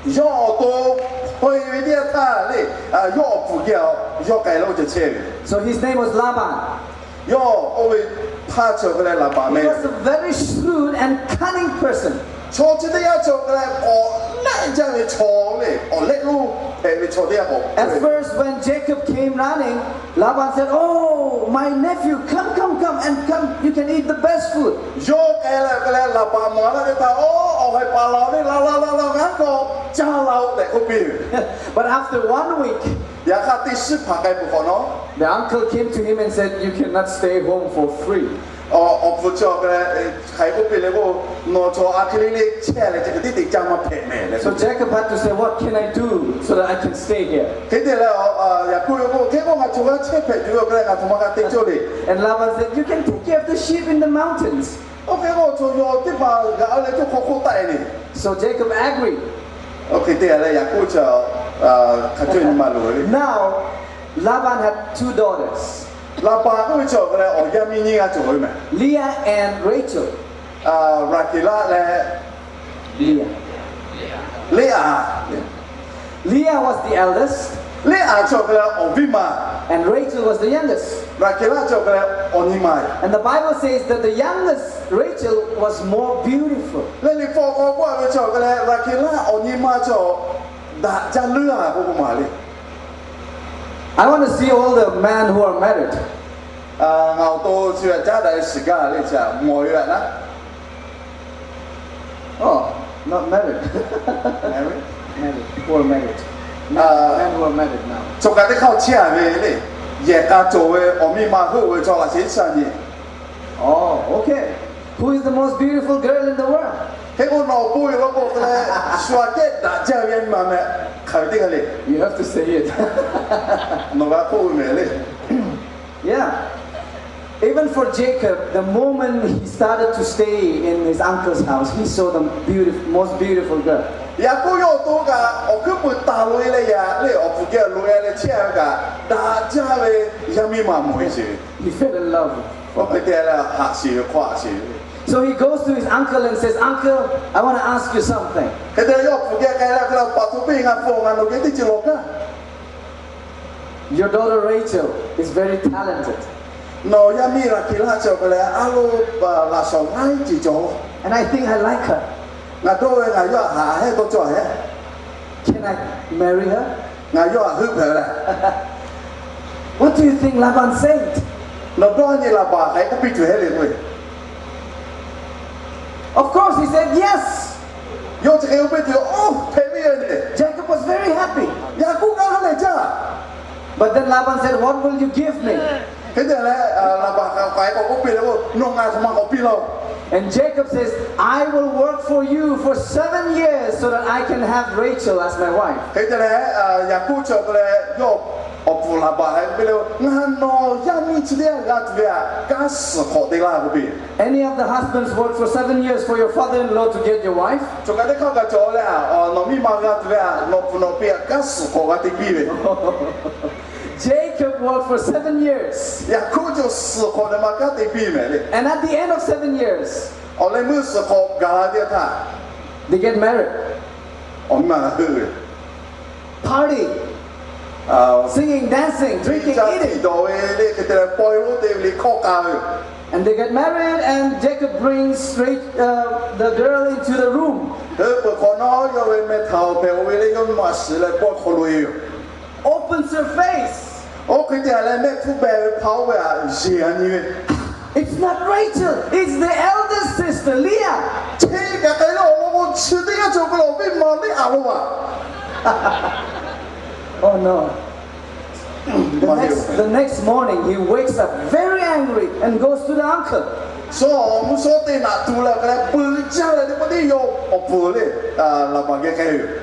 Yawˇ awˬ to hpaw e ve teˇ yanˇ htaˇ le, yawˇ awˬ pfuhˍ geh yawˇ k'ai leh oˇ ceuˬ chehˇ ve. So his name was Laban. Yawˇ oˇ ve hpaˇ cawˬ k'ai leh Laˍbaˍ meh. He was a very shrewd and cunning person. Chaw chi teˇ g'aˇ cawˬ k'ai leh awˬ lehˆ jaˇ ve chaw le, awˬ lehˆ lonˉ hpehꞈ ve chaw teˇ g'aˇ k'o. At first, when Jacob came running, Laban said, "Oh, my nephew, come, come, come, and come. You can eat the best food." Yawˇ k'ai leh k'ai leh Laˍbaˍ maˍ laˇ ve htaꞈ, Oˇ, awˬ haiˬ paˍ laˬ ve, la la la la, ngaˬ k'awꞈ caˇ la-oˬ tehꞈ k'oˆ piˇ ve. But after one week, yaꞈ hk'aˇ teˇ shiˉ hpaˍ k'ai peuˬ hk'awꞈ nawˉ, the uncle came to him and said, "You cannot stay home for free." Awˬ pfuhˍ cawˬ k'ai leh, hk'aˬ hk'e k'oˆ piˇ le k'o, Nawˬ chaw a hk'e le le chehˇ leh chi hk'e tiˉ te caˇ maˇ hpehꞈ mehˍ leh. So Jacob had to say, "What can I do so that I can stay here?" Hk'e te leh, Yaˍkoˆ k'oˆ, Hk'e k'o ngaˬ chaw g'a chehˇ hpehꞈ tuˬ ve awˬ hk'e leh ngaˬ htoꞈ ma g'a te cawˇ le. And Laban said, "You can take care of the sheep in the mountains." Oˇ hk'e k'o chaw yaw teˇ hpaˍ g'aꞈ leh cawˇ hk'aw hk'oˆ taˆ e le. So Jacob agreed. Oˇ hk'e te leh Yaˍkoˆ chi hk'a cawˇ nyi ma loˬ ve le. Now, Laban had two daughters. Laˍbaˍ k'oˆ ve chi awˬ hk'e leh awˬ yaˇ miˇ nyiˇ g'aˇ cawˬ ve mehˍ. Leah and Rachel. Raˍhkeˍlaˆ leh Leah. Leˇaꞈ. Leah was the eldest. Leˇaꞈ chi awˬ hk'e leh awˬ viˉ ma. And Rachel was the youngest. Raˍhkeˍlaˆ chi awˬ hk'e leh awˬ nyi ma. And the Bible says that the youngest Rachel was more beautiful. Leh Liꞈ hpu awˬ hk'aw k'oˆ ve chi awˬ hk'e leh Raˍhkeˍlaˆ awˬ nyi ma chi daꞈ jaˇ leuˉ a k'oˆ k'oˆ ma le. I want to see all the men who are married. Ngaˬ awˬ to chi ve caˉ daꞈ ve shiˍ gaˇ le chi a mawˬ ve a naˉ. Oh, not married. Married? Married. Who are married? Men who are married now. Chaw kaꞈ teˇ hk'aˇ chehˇ a ve le. Yehˬ k'a cawˬ ve awˬ miˇ ma heuˆ ve chaw laꞈ sheˍ shaˍ nyi. Oh, okay. Who is the most beautiful girl in the world? Hk'e k'o nawˬ awˬ pon yoˬ law k'o hk'e leh, shu aꞈ kehˉ daꞈ jaˇ ve yaˇ miˇ ma meh hk'aˬ ve teˇ g'aˇ le. You have to say it. Nawˬ g'a k'oˆ ve mehˍ le. Yeah. Even for Jacob, the moment he started to stay in his uncle's house, he saw the beautif-, most beautiful girl. Yaˍkoˆ yawˇ awˬ to kaꞈ awˬ hkuiˉ puiˍ taˍ loꞈ e leh yaꞈ le awˬ pfuhˍ geh loꞈ e leh chehˇ a ve kaꞈ, daꞈ jaˇ ve yaˇ miˇ ma mawˬ e sheˍ ve. He fell in love. Oˇ hk'e te leh haꞈ sheˍ ve hk'aw haꞈ sheˍ ve. So he goes to his uncle and says, "Uncle, I want to ask you something." Hk'e te leh yawˇ awˬ pfuhˍ geh k'ai leh hk'e leh, Paˍ hto piˇ, ngaˬ hpawˇ ngaˬ nawˬ geh teˇ ceuˬ lawˬ gaˇ. Your daughter Rachel is very talented. Nawˬ yaˇ miˇ Raˍhkeˍlaˆ chi awˬ hk'e leh a lo laꞈ shawnˍ laiˉ ceuˬ cawˬ. And I think I like her. Ngaˬ dawˇ ve ngaˬ yawˇ htaꞈ haꞈ hehˉ tawˇ cawˇ hehˉ. Can I marry her? Ngaˬ yawˇ htaꞈ heuˆ hpehꞈ ve leh. What do you think Laban said? Nawˬ dawˇ nyi Laˍbaˍ hk'aˬ hk'e k'oˆ piˇ tuˬ hehˉ le k'oˆ ve. Of course, he said yes. Yawˇ chi hk'e k'oˆ piˇ tuˬ, Oˇ, hpehꞈ ve yoˬ le. Jacob was very happy. Yaˍkoˆ kanˉ ha lehˬ jaˇ. But then Laban said, "What will you give me?" Hk'e te leh, Laˍbaˍ k'awꞈ k'ai k'awꞈ k'oˆ piˇ leh, Nawˬ ngaˬ htoꞈ ma k'awꞈ piˇ laˇ-oˬ? And Jacob says, "I will work for you for seven years so that I can have Rachel as my wife." Hk'e te leh, Yaˍkoˆ chi awˬ hk'e leh yawˇ awˬ puˍ Laˍbaˍ hk'e piˇ leh, Ngaˬ nawˬ yaˇ miˇ chi teˇ g'aˇ g'a tuˬ ve htaꞈ kanˉ suhˍ hk'awꞈ te laˇ k'oˆ piˇ. Any of the husbands work for seven years for your father-in-law to get your wife? Chaw kaꞈ teˇ hk'aˇ kaꞈ cawˬ leh, nawˬ miˇ ma g'a tuˬ ve htaꞈ nawˬ puˍ nawˬ piˇ htaꞈ kanˉ suhˍ hk'awꞈ g'a te piˇ ve. Jacob worked for seven years. Yaˍkoˆ chi suhˍ hk'awꞈ leh maˇ kanˉ te piˇ mehˍ le. And at the end of seven years, Awˬ leh meuˇ suhˍ hk'awꞈ gaˬ la teˇ htaˇ, they get married. Awˬ miˇ ma g'a heuˆ ve. Party, singing, dancing, drinking, eating. Dawˬ ve le hk'e te leh paw e oˇ te ve le hkawˇ k'a ve yoˬ. And they get married, and Jacob brings straight, uh, the girl into the room. Heuˆ peuˬ hk'awꞈ nawˉ yawˇ ve meh htaꞈ awˬ hpehꞈ-oˬ ve le yawˇ miˇ ma shiˍ leh pawehˇ hk'aw lo e yoˬ. Opens her face. Oˇ hk'e te leh mehˆ hpfuhˇ beh ve hpaˇ oˇ ve htaꞈ yeˬ a nyi ve, It's not Rachel, it's the eldest sister, Leah. Chi kaꞈ k'ai leh awˬ lawn k'o chi teˇ g'aˇ cawˬ k'o lawˬ viˉ Maˍriˆ a lo vaˬ. Oh no. The next, the next morning, he wakes up very angry and goes to the uncle. Shu mvuhˇ shawˉ teˇ naꞈ tu leh k'ai leh peuˬ jaˇ leh teˇ pawˆ teˇ yawˇ awˬ puˍ le, Laˍbaˍ geh k'ai ve yoˬ.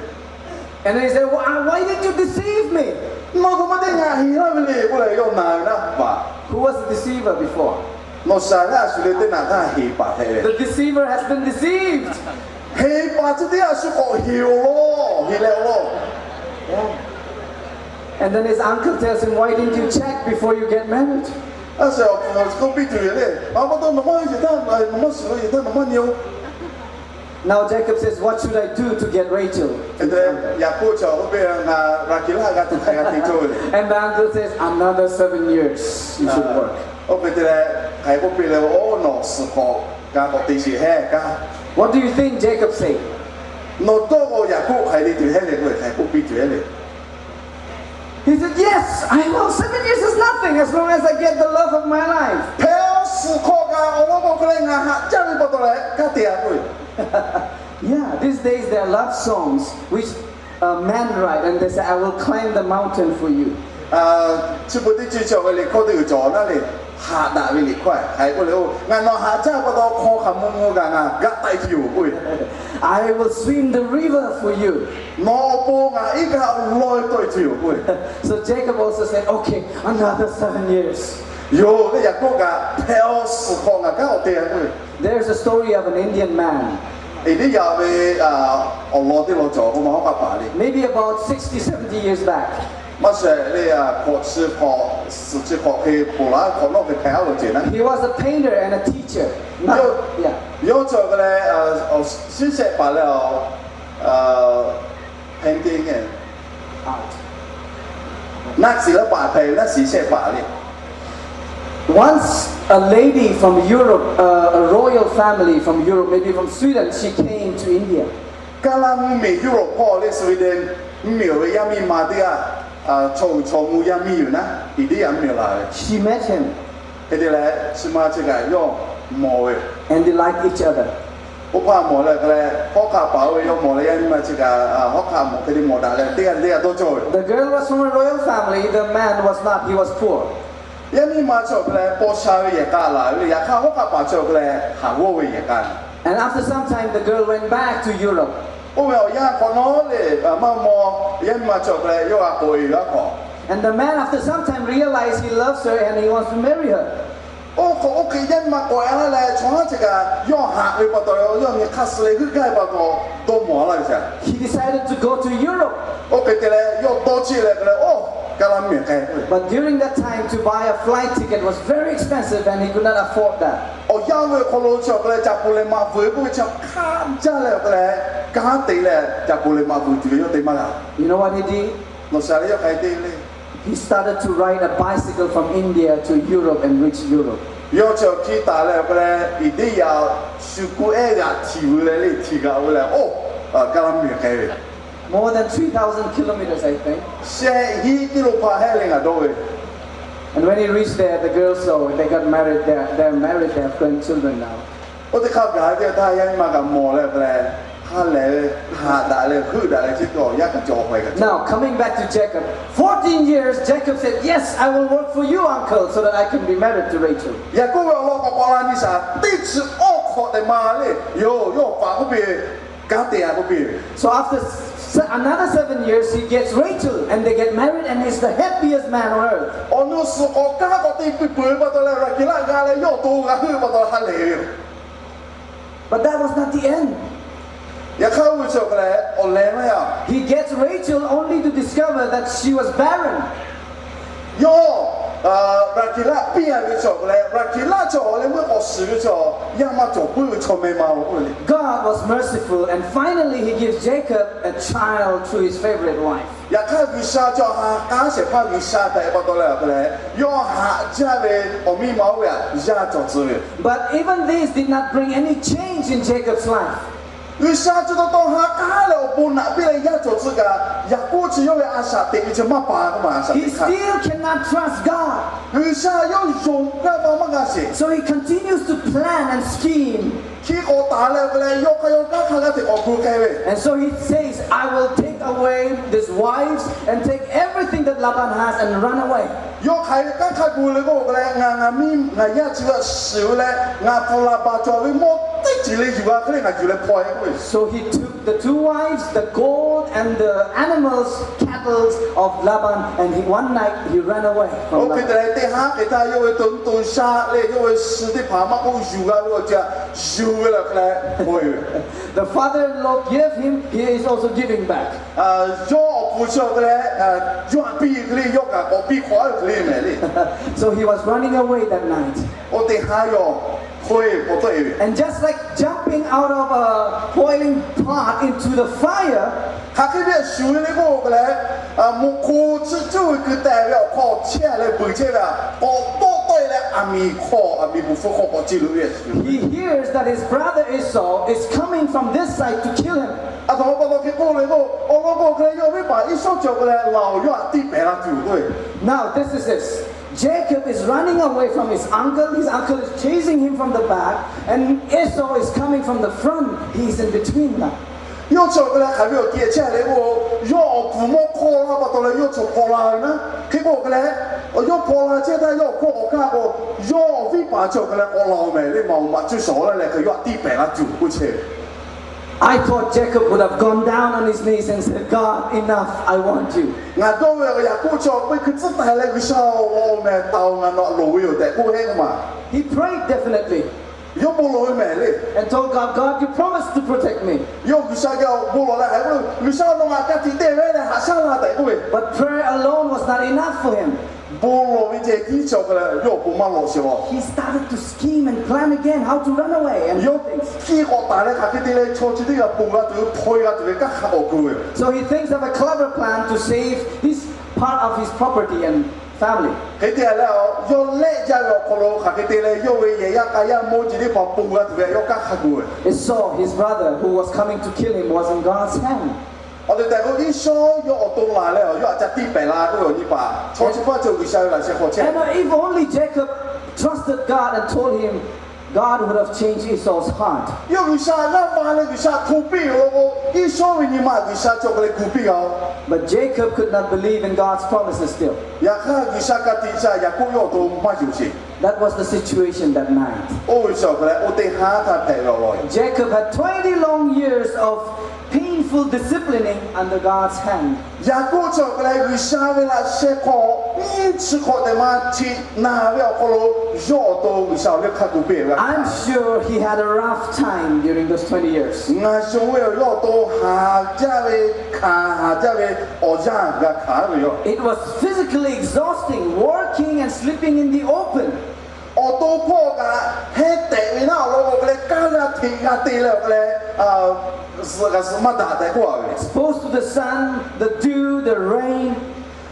And he said, "Why, why did you deceive me?" Nawˬ htoꞈ ma teˇ ngaˬ heˍ laˇ ve le k'oˆ leh yawˇ na ve naˉ paˍ. Who was the deceiver before? Nawˬ shaˍ laˇ a shu le teˇ naꞈ htaˇ heˍ paˍ hpehꞈ ve. The deceiver has been deceived. Heˍ paˍ chi teˇ g'aˇ shu k'awꞈ heˍ-oˬ lawˬ, heˍ leh awˬ lawˬ. And then his uncle tells him, "Why didn't you check before you get married?" A shu awˬ puˍ k'oˆ piˇ tuˬ yoˬ le, a pa taw nawˬ maˇ yeˬ htaˇ, nawˬ maˇ shiˍ lo yeˬ htaˇ nawˬ maˇ nyi-oˬ. Now Jacob says, "What should I do to get Rachel?" Yaˍkoˆ chi k'oˆ piˇ, Ngaˬ Raˍkeˍlaˆ g'a tuˬ hk'aˬ g'a te cawˇ ve le. And the uncle says, "Another seven years you should work." Oˇ hk'e te leh hk'aˬ hk'e k'oˆ piˇ leh, Oˇ, nawˬ suhˍ hk'awꞈ g'a k'awꞈ te sheˍ hehˉ kaꞈ. What do you think Jacob said? Nawˬ dawˇ k'o Yaˍkoˆ hk'aˬ hk'e te tuˬ hehˉ le k'oˆ ve, hk'aˬ hk'e k'oˆ piˇ tuˬ hehˉ le. He said, "Yes, I will. Seven years is nothing as long as I get the love of my life." Hpehꞈ-oˬ, suhˍ hk'awꞈ kaꞈ awˬ lawn k'o hk'e leh ngaˬ haꞈ jaˇ ve pa taw leh kanˉ te-a k'oˆ ve. Yeah, these days there are love songs which, uh, men write and they say, "I will climb the mountain for you." Chi beuꞈ teˇ ceuˬ cawˬ ve liꞈ hkawˇ teˇ ceuˬ cawˬ naˉ le, haꞈ daꞈ ve liꞈ hkawˇ hk'aˬ hk'e k'oˆ le, Oˇ, ngaˬ nawˬ haꞈ jaˇ pa taw hk'aw hk'aˬ mvuh mvuh kaꞈ ngaˬ gaˆ taiˆ tuˬ yoˬ k'oˆ ve. "I will swim the river for you." Nawˬ awˬ pon ngaˬ iˉ kaˆ laweh tawˆ e tuˬ yoˬ k'oˆ ve. So Jacob also said, "Okay, another seven years." Yoˬ le, Yaˍkoˆ kaꞈ hpehꞈ-oˬ, suhˍ hk'awꞈ ngaˬ kanˉ awˬ te-a k'oˆ ve. There's a story of an Indian man. Eˍliˇyaꞈ ve awˬ lawn teˇ lawn cawˬ k'o ma hawˉ hk'aˆ paˍ le. Maybe about sixty, seventy years back. Maˇ shehˍ le, hkawꞈ chi hk'awꞈ, suhˍ chi hk'awꞈ hk'e ponˬ laˬ hk'awꞈ nawˉ hk'e hpehꞈ-a lo ceˬ naˉ. He was a painter and a teacher. Yawˇ chi awˬ hk'e leh, shiˉ shehˆ paˍ leh, painting, naˆ shiˍ laˇ paˍ hpehꞈ ve naˆ shiˍ shehˆ paˍ le. Once a lady from Europe, uh, a royal family from Europe, maybe from Sweden, she came to India. Kaˇlaˇ mvuhˇmiˬ Europe hpawˇ le Sweden mvuhˇmiˬ awˬ ve yaˇ miˇ ma teˇ g'aˇ, chaw uiˍ chaw mvuh yaˇ miˇ yoˬ naˉ, Eˍliˇyaꞈ mvuhˇmiˬ laˬ ve. She met him. Hk'e te leh chi ma chi kaꞈ yawˇ mawˬ ve. And they liked each other. Oˇ hpaˇ mawˬ leh hk'e leh, hawˉ hk'aˆ paˍ oˇ ve yawˇ mawˬ leh yaˇ miˇ ma chi kaꞈ hawˉ hk'aˆ mawˬ hk'e te mawˬ daꞈ leh teˇ g'aˇ teˇ g'aˇ dawˇ cawˇ ve. The girl was from a royal family, the man was not, he was poor. Yaˇ miˇ ma chi awˬ hk'e leh paw sha ve yehˬ k'a laˬ ve le, yaꞈ hk'aˇ hawˉ hk'aˆ paˍ chi awˬ hk'e leh haˍ g'awˇ ve yehˬ k'a. And after some time, the girl went back to Europe. Oˇ ve awˬ yanˇ hk'awꞈ nawˉ le, maˇ maw, yaˇ miˇ ma chi awˬ hk'e leh yawˇ g'a k'awꞈ e ve aˉ hk'awꞈ. And the man, after some time, realized he loves her and he wants to marry her. Oˇ hk'awꞈ oˇ hk'e yaˇ miˇ ma k'awꞈ e laˇ leh chaw haˉ chi kaꞈ yawˇ haꞈ ve pa taw, yawˇ nyi hk'aˇ suh leh heuˆ gaˇ ve pa taw, dawˇ mawˬ a laˇ ve shaˍ. He decided to go to Europe. Oˇ hk'e te leh yawˇ dawˇ cheˆ leh hk'e leh, Oˇ, Kaˇlaˇ mvuhˇmiˬ k'ai k'oˆ ve. But during that time, to buy a flight ticket was very expensive and he could not afford that. Awˬ yanˇ ve awˬ hk'aw lo chi awˬ hk'e leh ca pu leh maꞈ vuiˬ k'oˆ ve chi hk'aˇ jaˇ leh awˬ hk'e leh kanˉ te leh ca pu leh maꞈ vuiˬ tuˬ ve yawˇ te maˇ g'a. You know what he did? Nawˬ shaˍ leh yawˇ hk'aˬ hk'e te le. He started to ride a bicycle from India to Europe and reach Europe. Yawˇ chi awˬ hkiˇ taˍ leh awˬ hk'e leh Eˍliˇyaꞈ shu kuˇ ehˉ g'aꞈ htiꞈ veu leh le htiꞈ g'aꞈ veu leh, Oˇ, Kaˇlaˇ mvuhˇmiˬ k'ai ve. More than three thousand kilometers, I think. Shehˆ hiˆ kiˆ lo hpaˇ hehˉ le ngaˬ dawˇ ve. And when he reached there, the girls saw, they got married, they are, they are married, they have grandchildren now. Oˇ teˇ hk'aˇ gaˬ ve teˇ htaˇ yaˇ miˇ ma kaꞈ mawˬ leh awˬ hk'e leh ha lehˬ ve, haꞈ daꞈ leh heuˆ daꞈ leh chi teˇ awˬ yaˇ kaꞈ cawˬ hk'aw e kaꞈ. Now, coming back to Jacob, fourteen years, Jacob said, "Yes, I will work for you, uncle, so that I can be married to Rachel." Yaˍkoˆ ve awˬ lawn k'awꞈ k'awꞈ la nyi shaˍ, teˇ chi awˇ hk'awꞈ tehꞈ ma le, yoˬ, yawˇ paˍ k'oˆ piˇ ve, kanˉ te a k'oˆ piˇ ve. So after se- another seven years, he gets Rachel, and they get married, and he's the happiest man on earth. Awˬ nu suhˍ k'awꞈ kanˉ k'awꞈ te piˇ peuˬ ve pa taw leh, Raˍkeˍlaˆ g'a leh yawˇ awˬ to g'a heuˆ ve pa taw ha lehˬ ve yoˬ. But that was not the end. Yaꞈ hk'aˇ, oˇ ve chaw hk'e leh awˬ leh maˇ yaˇ. He gets Rachel only to discover that she was barren. Yawˇ Raˍkeˍlaˆ piˇ a ve chaw hk'e leh, Raˍkeˍlaˆ chaw awˬ leh meuˇ k'awꞈ shiˍ ve chaw, yaˇ maˇ cawˬ puiˉ ve chaw meh ma-oˬ k'oˆ ve le. God was merciful, and finally he gives Jacob a child through his favorite wife. Yaꞈ hk'aˇ, G'uiˬsha chaw ha k'aˉ shehˍ hpaˇ G'uiˬsha htaꞈ pa taw leh hk'e leh, yawˇ haꞈ jaˇ ve awˬ miˇ ma oˇ ve htaꞈ yaˇ cawˬ tcuh ve. But even this did not bring any change in Jacob's life. G'uiˬsha chi taw taw ha k'aˉ leh awˬ bon naꞈ piˇ leh yaˇ cawˬ tcuh kaꞈ, Yaˍkoˆ chi yawˇ ve a shaꞈ teꞈ ve chi maˇ paˍ k'oˆ ma a shaꞈ teꞈ hk'aˇ. He still cannot trust God. G'uiˬsha yawˇ yonˍ g'aˇ ma maˇ g'a sheˍ. So he continues to plan and scheme. Hk'e k'awꞈ taˍ leh hk'e leh, yawˇ hk'aˇ yawˇ kanˉ hk'a g'aˇ hteꞈ k'awꞈ gu k'ai ve. And so he says, "I will take away these wives and take everything that Laban has and run away." Yawˇ hk'aˬ hk'e kanˉ hk'a gu le k'oˆ k'o leh, Ngaˬ ngaˬ miˇ ngaˬ yaˇ chi g'a shiˍ ve leh, ngaˬ hpu Laˍbaˍ cawˬ ve mawˇ teˇ ceuˬ le yuˬ g'a hk'e le, ngaˬ yuˬ leh hpaw e k'oˆ ve. So he took the two wives, the gold and the animals, cattles of Laban, and he, one night he ran away from Laban. Oˇ hk'e te leh, teˇ haˉ hk'e htaˇ yawˇ ve to nuˇ to shaˆ leh yawˇ ve suh teˇ hpaˍ maˇ k'oˆ yuˬ g'a ve awˬ ceuˬ yuˬ ve leh hk'e leh hpaw e ve. The father-in-law gave him, he is also giving back. Yawˇ awˬ pfuhˍ chi awˬ hk'e leh, yawˇ htaꞈ piˇ hk'e le, yawˇ kaꞈ k'awꞈ piˇ hk'awꞈ a ve hk'e le mehˍ le. So he was running away that night. Oˇ teˇ haˉ yawˇ hpaw e k'awꞈ tawˆ e ve. And just like jumping out of a boiling pot into the fire, hk'aˬ hk'e ve shuˍ ve le k'oˆ k'o leh, mvuhˇ hk'oˆ chi cuˇ ve keu teh ve awˬ hk'aw chehˇ leh beuˬ chehˇ ve a, k'awꞈ tawˆ tawˆ e leh aˬ miˍ hk'aw, aˬ miˍ bvuhꞈ hpfuhˇ hk'aw k'awꞈ ce loꞈ ve a shuˍ. He hears that his brother Esau is coming from this side to kill him. Aˬ htoꞈ ma pa taw hk'e k'oˆ le k'o, awˬ lawn k'o hk'e leh yawˇ viˉ paˍ Iˉsawˇ cawˬ k'o leh, laˬ-oˬ, yawˇ htaꞈ tiˇ pehˍ la tuˬ k'oˆ ve. Now, this is it. Jacob is running away from his uncle. His uncle is chasing him from the back, and Esau is coming from the front. He is in between them. Yawˇ cawˬ k'o leh hk'aˬ ve awˬ ti chehˇ le k'o, yawˇ awˬ pfuhˍ mawˇ hk'aw la pa taw leh yawˇ cawˬ hpaw la ve naˉ. Hk'e k'o k'o leh, yawˇ hpaw la chehˇ htaˇ yawˇ awˬ hk'oˆ k'awꞈ kaˇ k'o, yawˇ viˉ paˍ cawˬ k'o leh k'awꞈ la-oˬ mehˍ le, maˍ-oˬ, maꞈ cuˇ shawˍ la leh hk'e yawˇ htaꞈ tiˇ pehˍ la tuˬ k'oˆ chehˇ ve. I thought Jacob would have gone down on his knees and said, "God, enough, I want you." Ngaˬ dawˇ ve awˬ Yaˍkoˆ chaw hk'e hkui tcuhˉ taˍ leh, G'uiˬsha-oˬ, awˬ meh taˍ-oˬ, ngaˬ nawˬ htaꞈ loˍ ve yoˬ tehꞈ k'oˆ heˆ k'oˆ ma. He prayed definitely Yawˇ bon lawˬ ve mehˍ le. and told God, "God, you promised to protect me." Yawˇ G'uiˬsha geh bon lawˬ leh hk'e k'oˆ ve, G'uiˬsha nawˬ ngaˬ ka tiꞈ te ve leh haꞈ shaˉ la tehꞈ k'oˆ ve. But prayer alone was not enough for him. Bon lawˬ ve ceh tiˉ cawˬ k'o leh yawˇ awˬ pon maˇ lawꞈ sheˍ a. He started to scheme and plan again how to run away and do things. Hk'e k'awꞈ taˍ leh hk'aˬ hk'e te leh chaw chi teˇ g'aˇ ponˬ g'a tuˬ ve, hpaw e g'a tuˬ ve kanˉ hk'a k'awꞈ gu ve. So he thinks of a clever plan to save his part of his property and family. Hk'e te leh, yawˇ lehˆ jaˇ ve awˬ hk'aw lo hk'aˬ hk'e te leh yawˇ ve yehˬ yaˇ k'a yaˇ mawˇ jeˬ teˇ hpaˍ ponˬ g'a tuˬ ve yawˇ kanˉ hk'a gu ve. Esau, his brother who was coming to kill him, was in God's hand. Awˬ tehˬ tehˬ k'o, Iˉsawˇ yawˇ awˬ to laˬ leh yawˇ htaꞈ ca tiˇ pehˍ la k'oˆ ve awˬ nyi paˍ, chaw chi hpaˇ cawˬ G'uiˬsha ve laꞈ sheh hk'aw chehˇ. And if only Jacob trusted God and told him, God would have changed Esau's heart. Yawˇ G'uiˬsha g'aˇ va leh G'uiˬsha hto piˇ ve law k'o, Iˉsawˇ ve nyi ma G'uiˬsha cawˬ k'o leh gu piˇ g'a-oˬ. But Jacob could not believe in God's promises still. Yaꞈ hk'aˇ, G'uiˬsha ka tiꞈ shaꞈ Yaˍkoˆ yawˇ awˬ to maˇ yonˍ sheˍ. That was the situation that night. Oˇ ve chi awˬ hk'e leh oˇ teˇ haˉ htaˇ hpehꞈ ve awˬ lawn. Jacob had twenty long years of painful disciplining under God's hand. Yaˍkoˆ chi awˬ hk'e leh G'uiˬsha ve laꞈ sheh hk'aw nyiˇ chi hk'awꞈ tehꞈ ma chi na ve awˬ hk'aw lo yawˇ awˬ to G'uiˬsha awˬ liˇ hk'a gu piˇ ve. I'm sure he had a rough time during those twenty years. Ngaˬ shonˍ ve awˬ yawˇ awˬ to haˍ jaˇ ve, hkanˍ haˍ jaˇ ve awˬ yanˇ g'a hkanˍ ve yoˬ. It was physically exhausting, working and sleeping in the open. Awˬ to hpawˇ kaꞈ heh tehꞈ ve naˉ awˬ lawn k'o hk'e leh, kanˉ g'a hteꞈ g'a te leh awˬ hk'e leh, zuhꞈ g'a zuhꞈ maˇ daꞈ tehꞈ k'oˆ a ve. Exposed to the sun, the dew, the rain.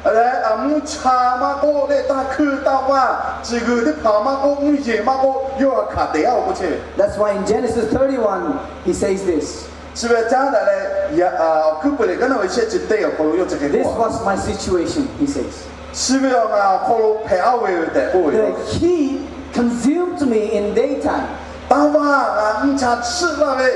Leh mvuhˇ cha maˇ k'oˆ leh, taˇ hkuiˇ taˇ vaˇ, ciˬ g'uiˬ teˇ hpaˍ maˇ k'oˆ, mvuhˇ yeˬ maˇ k'oˆ, yawˇ g'a hkanˍ te-a k'oˆ chehˇ ve. That's why in Genesis thirty-one, he says this. Chi ve caˉ daꞈ leh, Awˬ hkuiˉ puiˍ leh kaˉ naˇ ve shehˆ chi teˇ awˬ hk'aw lo yawˇ chi hk'e k'oˆ a ve, This was my situation, he says. Chi ve awˬ ngaˬ awˬ hk'aw lo hpehꞈ a ve tehꞈ k'oˆ ve yoˬ. The heat consumed me in daytime. Taˇ vaˇ, ngaˬ mvuhˇ cha chiˆ laˇ ve.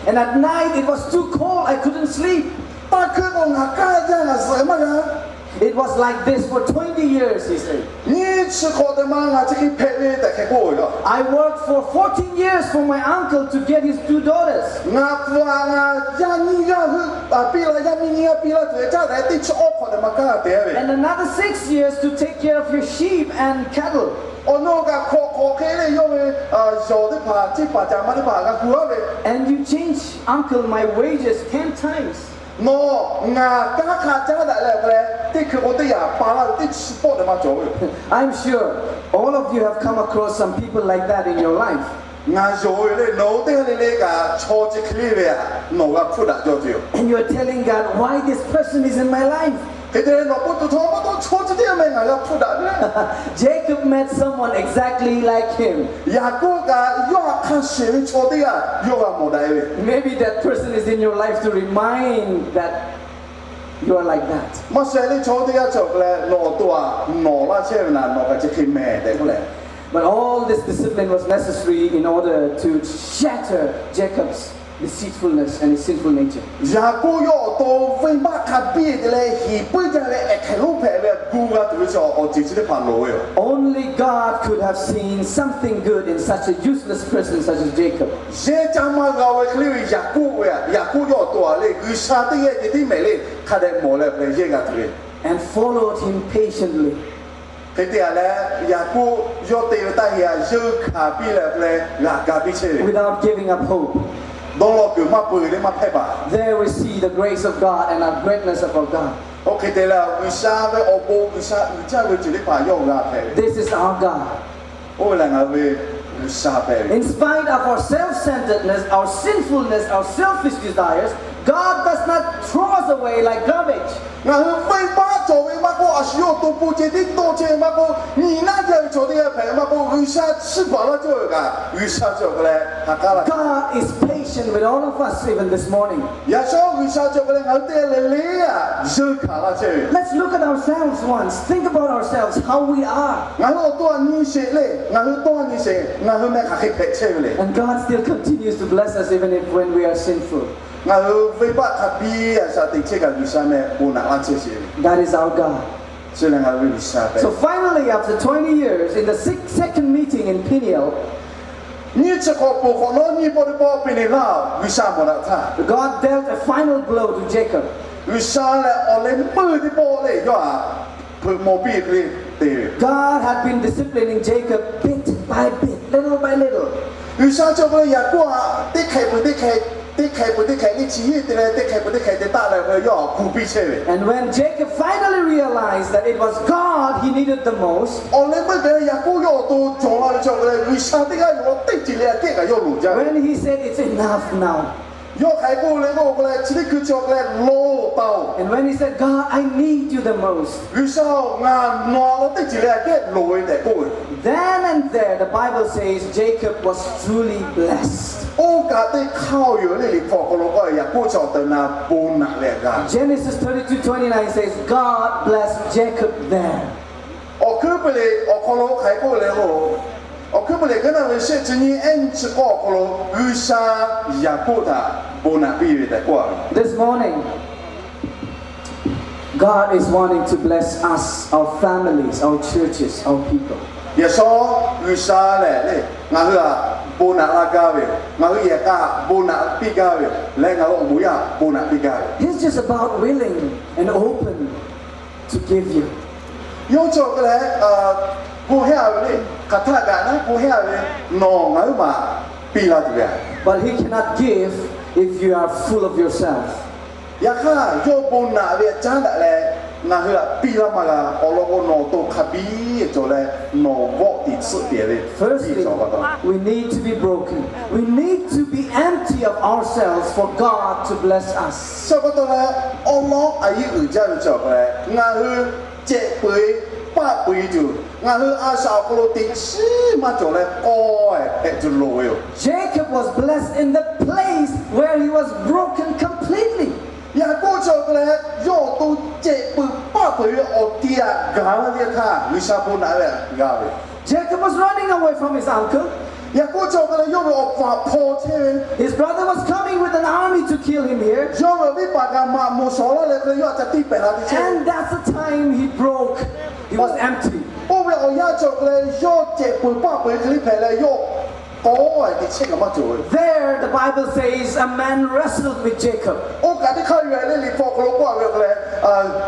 And at night it was too cold, I couldn't sleep. Taˇ hkuiˉ k'o ngaˬ kaˇ jaˇ, ngaˬ zuhꞈ maˇ g'a. It was like this for twenty years, he said. Nyiˇ chi hk'awꞈ teꞈ ma ngaˬ chi hk'e hpehꞈ ve tehꞈ hk'e k'oˆ ve yoˬ. I worked for fourteen years for my uncle to get his two daughters. Ngaˬ hpu a ngaˬ yaˇ nyiˇ g'aˇ hui piˇ la, yaˇ miˇ nyiˇ g'aˇ piˇ laˇ tuˬ ve caˉ daꞈ teˇ chi awˇ hk'awꞈ teꞈ ma kaˇ te ve. And another six years to take care of your sheep and cattle. Awˬ naw kaꞈ hk'awꞈ hk'awꞈ hk'e le yawˇ ve yawˬ teˇ hpaˍ, ceˇ paˍ caꞈ ma teˇ hpaˍ g'a gu laˇ ve. And you change, uncle, my wages ten times. Nawˬ ngaˬ kanˉ hk'a caˉ daꞈ leh awˬ hk'aw leh teˇ hkui k'o teˇ yanˇ pa laˇ ve teˇ chi pawˆ teꞈ ma cawˬ ve yoˬ. I'm sure all of you have come across some people like that in your life. Ngaˬ yonˍ ve le, nawˬ hui teˇ g'aˇ le le kaꞈ chaw chi hk'e le ve htaꞈ nawˬ g'a hpfuhˆ daꞈ jaw tuˬ yoˬ. And you are telling God, why this person is in my life? Hk'e te leh nawˬ k'oˆ tuˬ, Htawˇ, maˇ taw chaw chi teˇ g'aˇ meh ngaˬ g'a hpfuhˆ daꞈ ve le. Jacob met someone exactly like him. Yaˍkoˆ kaꞈ yawˇ htaꞈ hk'a sheˍ ve chaw teˇ g'aˇ yawˇ g'a mawˬ daꞈ e ve. Maybe that person is in your life to remind that you are like that. Maˇ shehˍ le, chaw teˇ g'aˇ chi awˬ hk'aw leh nawˬ awˬ to htaꞈ nawˬ laˇ chehˇ ve naˍ, nawˬ kaꞈ chi hk'e meh tehꞈ k'oˆ leh. But all this discipline was necessary in order to shatter Jacob's deceitfulness and his sinful nature. Yaˍkoˆ yawˇ awˬ to venˇbaˆ hk'a biˇ te leh hiˍ puiˉ jaˇ ve ehˬ hk'ehꞈ lonˉ hpehꞈ ve gu g'a tuˬ ve chaw awˬ ceuˬ chi teˇ hpaˍ loˍ ve yoˬ. Only God could have seen something good in such a useless person such as Jacob. Yehˇ caˇ maˇ g'a ve hk'e le ve Yaˍkoˆ ve, Yaˍkoˆ yawˇ awˬ to a le G'uiˬsha teˇ g'aˇ ceh tiˉ mehˍ le hk'a dehꞈ mawˬ leh hk'e yehˇ g'a tuˬ ve. And followed him patiently. Hk'e te a leh, Yaˍkoˆ yawˇ te ve taˇ heˍ a yeunˇ hkanˍ piˇ leh awˬ hk'aw leh g'aꞈ ga piˇ chehˇ ve, without giving up hope. Dawˇ law kuiˬ maˇ peu leh maˇ hpehˇ baˬ. There we see the grace of God and the greatness of our God. Oˇ hk'e te leh, G'uiˬsha ve awˬ bon, G'uiˬsha uiˍ jaˇ ve ceuˬ teˇ hpaˍ yawˇ g'a hpehꞈ ve. This is our God. Oˇ ve lehˬ ngaˬ hui ve G'uiˬsha hpehꞈ ve. In spite of our self-centeredness, our sinfulness, our selfish desires, God does not throw us away like garbage. Ngaˬ hui venˇbaˆ cawˬ ve maˇ k'oˆ, a shu yawˇ awˬ to pon ceh tiˉ dawˇ chehˇ ve maˇ k'oˆ, nyi naˉ jaˇ ve chaw teˇ g'aˇ hpehꞈ ve maˇ k'oˆ, G'uiˬsha chiˇ baˬ laˇ cawˇ ve kaꞈ, G'uiˬsha chi awˬ hk'aw leh ha k'aˉ laˇ. God is patient with all of us even this morning. Yaꞈ shawˉ G'uiˬsha chi awˬ hk'aw leh ngaˬ hui teˇ g'aˇ le le a yeunˇ hkanˍ laˇ chehˇ ve. Let's look at ourselves once. Think about ourselves, how we are. Ngaˬ hui awˬ to a nyi sheˍ le. Ngaˬ hui tawˇ nyi sheˍ. Ngaˬ hui meh hk'aˬ hk'e hpehꞈ chehˇ ve le. And God still continues to bless us even if when we are sinful. Ngaˬ hui venˇbaˆ hk'a biˇ a shaꞈ teꞈ chehˇ kaꞈ G'uiˬsha meh bon naꞈ laˇ chehˇ sheˍ ve. That is our God. Chi lehˬ ngaˬ hui ve G'uiˬsha hpehꞈ. So finally, after twenty years, in the six, second meeting in Peniel, nyiˇ chi hk'awꞈ poˬ hk'awꞈ nawˉ nyiˇ pawˆ teˇ pawˆ Peˍneˍlaˆ G'uiˬsha mawˬ daꞈ htaˇ, God dealt a final blow to Jacob. G'uiˬsha lehˬ awˬ leh meuˇ teˇ pawˆ le yawˇ htaꞈ hpeuꞈ maw piˇ hk'e le te ve. God had been disciplining Jacob bit by bit, little by little. G'uiˬsha chi awˬ hk'aw leh Yaˍkoˆ htaꞈ teˇ hk'ehꞈ peuˬ teˇ hk'ehꞈ, teˇ hk'ehꞈ peuˬ teˇ hk'ehꞈ le chi hiˆ te leh teˇ hk'ehꞈ peuˬ teˇ hk'ehꞈ te taˆ leh hk'e yawˇ htaꞈ gu piˇ chehˇ ve. And when Jacob finally realized that it was God he needed the most, awˬ leh meuˇ gaˬ leh Yaˍkoˆ yawˇ awˬ to cawˬ la ve chi awˬ hk'aw leh G'uiˬsha teˇ g'aˇ yawˇ teˇ ceuˬ le aꞈ kehˉ kaꞈ yawˇ loˍ jaˇ ve. When he said, it's enough now. Yawˇ hk'aˬ hk'e k'oˆ le k'oˆ k'o leh, chi teˇ hkui chi awˬ hk'aw leh lawˬ taˍ-oˬ. And when he said, God, I need you the most. G'uiˬsha-oˬ, ngaˬ nawˬ a lo teˇ ceuˬ le aꞈ kehˉ loˍ ve tehꞈ k'oˆ ve. Then and there, the Bible says Jacob was truly blessed. Oˇ kaꞈ teˇ hk'aˇ oˬ yoˬ le, Liꞈ hpu awˬ hk'aw lo k'oˆ ve Yaˍkoˆ chi awˬ tehˬ awˬ na bon naꞈ leh g'a. Genesis thirty-two twenty-nine says God blessed Jacob there. Awˬ hkuiˉ puiˍ le awˬ hk'aw lo hk'aˬ hk'e k'oˆ le k'o, awˬ hkuiˉ puiˍ le kaˉ naˆ ve shehˆ chi nyiˇ ehˉ nyiˇ chi k'awˇ awˬ hk'aw lo G'uiˬsha Yaˍkoˆ htaꞈ bon naꞈ piˇ ve tehꞈ k'oˆ a ve. This morning, God is wanting to bless us, our families, our churches, our people. Yaꞈ shawˉ G'uiˬsha lehˬ le, ngaˬ hui htaꞈ bon naꞈ laˇ gaˇ ve yoˬ. Ngaˬ hui yehˬ k'a bon naꞈ piˇ gaˇ ve yoˬ. Leh ngaˬ hui awˬ moˍ yaˇ bon naꞈ piˇ gaˇ ve yoˬ. He's just about willing and open to give you. Yawˇ chi awˬ hk'e leh, bon heˆ a ve le, hk'aˬ htaˆ kaꞈ naˉ bon heˆ a ve, nawˬ ngaˬ huiˉ maˬ piˇ laˇ tuˬ ve a. But he cannot give if you are full of yourself. Yaꞈ hk'aˇ yawˇ bon naꞈ ve aꞈ caˉ daꞈ leh, ngaˬ hui htaꞈ piˇ laˇ maˇ g'a. Awˬ lawn k'o, nawˬ awˬ to hk'a biˇ cawˬ leh, nawˬ vawˆ tiˍ tsuhˆ pehˍ ve. Firstly, we need to be broken. We need to be empty of ourselves for God to bless us. Chi pa taw leh, awˉ lawˉ a yiˉ uiˍ jaˇ ve chi awˬ hk'aw leh, ngaˬ hui cehˬ peu-eˬ paˆ peu-eˬ tuˬ, ngaˬ hui a shaꞈ awˬ hk'aw lo teꞈ chiˉ maˇ cawˬ leh kawˇ-ehˍ hpehꞈ tuˬ loˍ ve yoˬ. Jacob was blessed in the place where he was broken completely. Yaˍkoˆ chi awˬ hk'e leh, yawˇ awˬ to cehˬ peu-eˬ paˆ peu-eˬ ve awˬ ti aꞈ gaˬ la ve htaˇ, G'uiˬsha bon naꞈ ve aꞈ g'a ve. Jacob was running away from his uncle. Yaˍkoˆ chi awˬ hk'e leh yawˇ ve awˬ paˍ hpaw chehˇ ve, his brother was coming with an army to kill him here. Yawˇ ve awˬ viˉ paˍ kaꞈ maꞈ moˍ shawˍ laˇ leh hk'e leh yawˇ htaꞈ ca tiˇ pehˍ la te chehˇ. And that's the time he broke. He was empty. Oˇ ve awˬ yanˇ chi awˬ hk'e leh yawˇ cehˬ peuˬ paˆ peuˬ hk'e le hpehꞈ leh yawˇ k'awꞈ te chehˇ kaꞈ maˇ cawˬ ve. There, the Bible says, a man wrestled with Jacob. Oˇ kaꞈ teˇ hk'aˇ ve lehˬ, Liꞈ hpu awˬ hk'aw lo k'oˆ laˇ ve hk'e leh,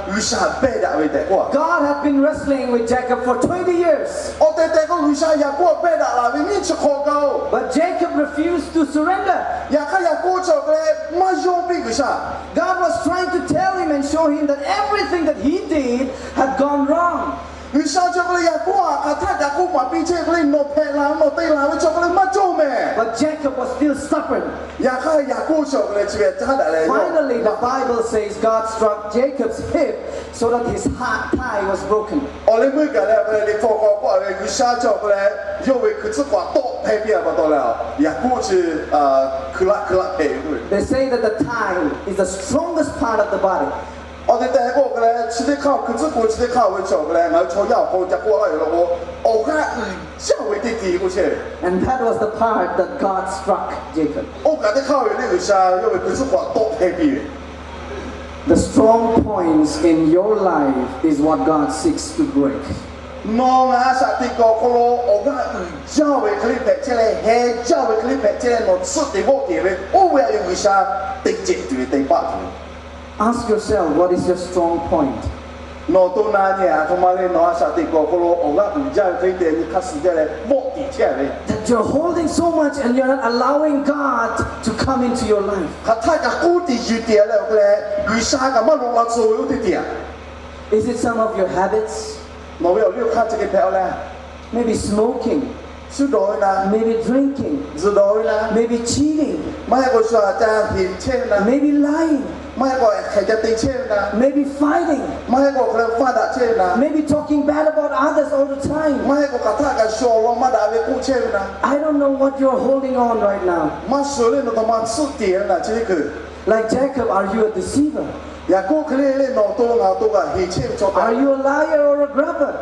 G'uiˬsha behˇ daꞈ ve tehꞈ k'oˆ. God had been wrestling with Jacob for twenty years. Awˬ tehˬ tehˬ k'o G'uiˬsha Yaˍkoˆ htaꞈ behˇ daꞈ laˬ ve nyiˇ chi hk'awꞈ gaˇ-oˬ. But Jacob refused to surrender. Yaꞈ hk'aˇ Yaˍkoˆ chi awˬ hk'e leh maˇ yawˇ piˇ G'uiˬsha. God was trying to tell him and show him that everything that he did had gone wrong. G'uiˬsha chi awˬ hk'e leh Yaˍkoˆ htaꞈ hk'aˬ htaˆ kaꞈ k'oˆ maˍ piˇ chehˇ hk'e leh, nawˬ hpehꞈ la ve, nawˬ te la ve chi awˬ hk'e leh maˇ cawˇ mehˍ. But Jacob was still stubborn. Yaꞈ hk'aˇ Yaˍkoˆ chi awˬ hk'e leh chi ve caˉ daꞈ leh, Finally, the Bible says God struck Jacob's hip so that his ha- thigh was broken. Awˬ leh meuˇ kaꞈ leh awˬ hk'e leh Liꞈ hpu awˬ hk'aw k'oˆ ve G'uiˬsha chi awˬ hk'e leh yawˇ ve hkui tcuhˉ k'awꞈ tawˆ hpehˇ piˇ-a pa taw leh, Yaˍkoˆ chi hkui laˆ hkui laˆ hpehꞈ ve k'o. They say that the thigh is the strongest part of the body. Awˬ tehˬ tehˬ k'o hk'e leh chi teˇ hk'aˇ hkui tcuhˉ k'o chi teˇ hk'aˇ ve chi awˬ hk'e leh ngaˬ hui chaw yaˇ awˬ hk'aw lo ca k'oˆ laˇ ve law k'o, awˬ g'aˇ uiˍ jaˇ ve teˇ ti k'oˆ chehˇ ve. And that was the part that God struck Jacob. Oˇ kaꞈ teˇ hk'aˇ ve lehˬ G'uiˬsha yawˇ ve hkui tcuhˉ k'awꞈ tawˆ hpehˇ piˇ ve. The strong points in your life is what God seeks to break. Nawˬ ngaˬ a shaꞈ teꞈ kuiˬ awˬ hk'aw lo awˬ g'aˇ uiˍ jaˇ ve hk'e le hpehꞈ chehˇ leh, heh jaˇ ve hk'e le hpehꞈ chehˇ leh, nawˬ tsuhˆ te vawˆ te ve oˇ ve a ve G'uiˬsha teꞈ cehˬ tuˬ ve te paˆ tuˬ. Ask yourself, what is your strong point? Nawˬ to na nyi aˬ htoꞈ ma le, nawˬ a shaꞈ teꞈ kuiˬ awˬ hk'aw lo awˬ g'aˇ uiˍ jaˇ ve hk'e le te nyi hk'a suh jaˇ leh vawˆ tiˍ chehˇ ve. That you're holding so much and you're not allowing God to come into your life. Hk'aˬ htaˆ kaꞈ k'oˆ tiˍ yuˬ tiˍ leh awˬ hk'e leh G'uiˬsha kaꞈ maˇ loꞈ la tcuh ve oˇ teˇ tiˍ aꞈ. Is it some of your habits? Nawˬ ve awˬ liˇ awˬ hk'aˇ chi hk'e hpehꞈ-a leh, maybe smoking, shu dawˬ ve na, maybe drinking, zuhˬ dawˬ ve na, maybe cheating, maˇ heˆ k'o shu aꞈ ca heˍ chehˇ ve na, maybe lying, maˇ heˆ k'o hk'aˬ ca te chehˇ ve na, maybe fighting, maˇ heˆ k'o hk'aˬ leh faˇ daꞈ chehˇ ve na, maybe talking bad about others all the time. Maˇ heˆ k'o hk'aˬ htaˆ kaꞈ shu awˬ lawn maˇ daꞈ ve k'oˆ chehˇ ve na. I don't know what you're holding on right now. Maˇ shuˍ le nawˬ htaꞈ ma tsuhˆ tiˍ ve na chi teˇ hkui. Like Jacob, are you a deceiver? Yaˍkoˆ hk'e le le nawˬ to ngaˬ to kaꞈ heˍ chehˇ ve chaw hpehꞈ. Are you a liar or a grubber?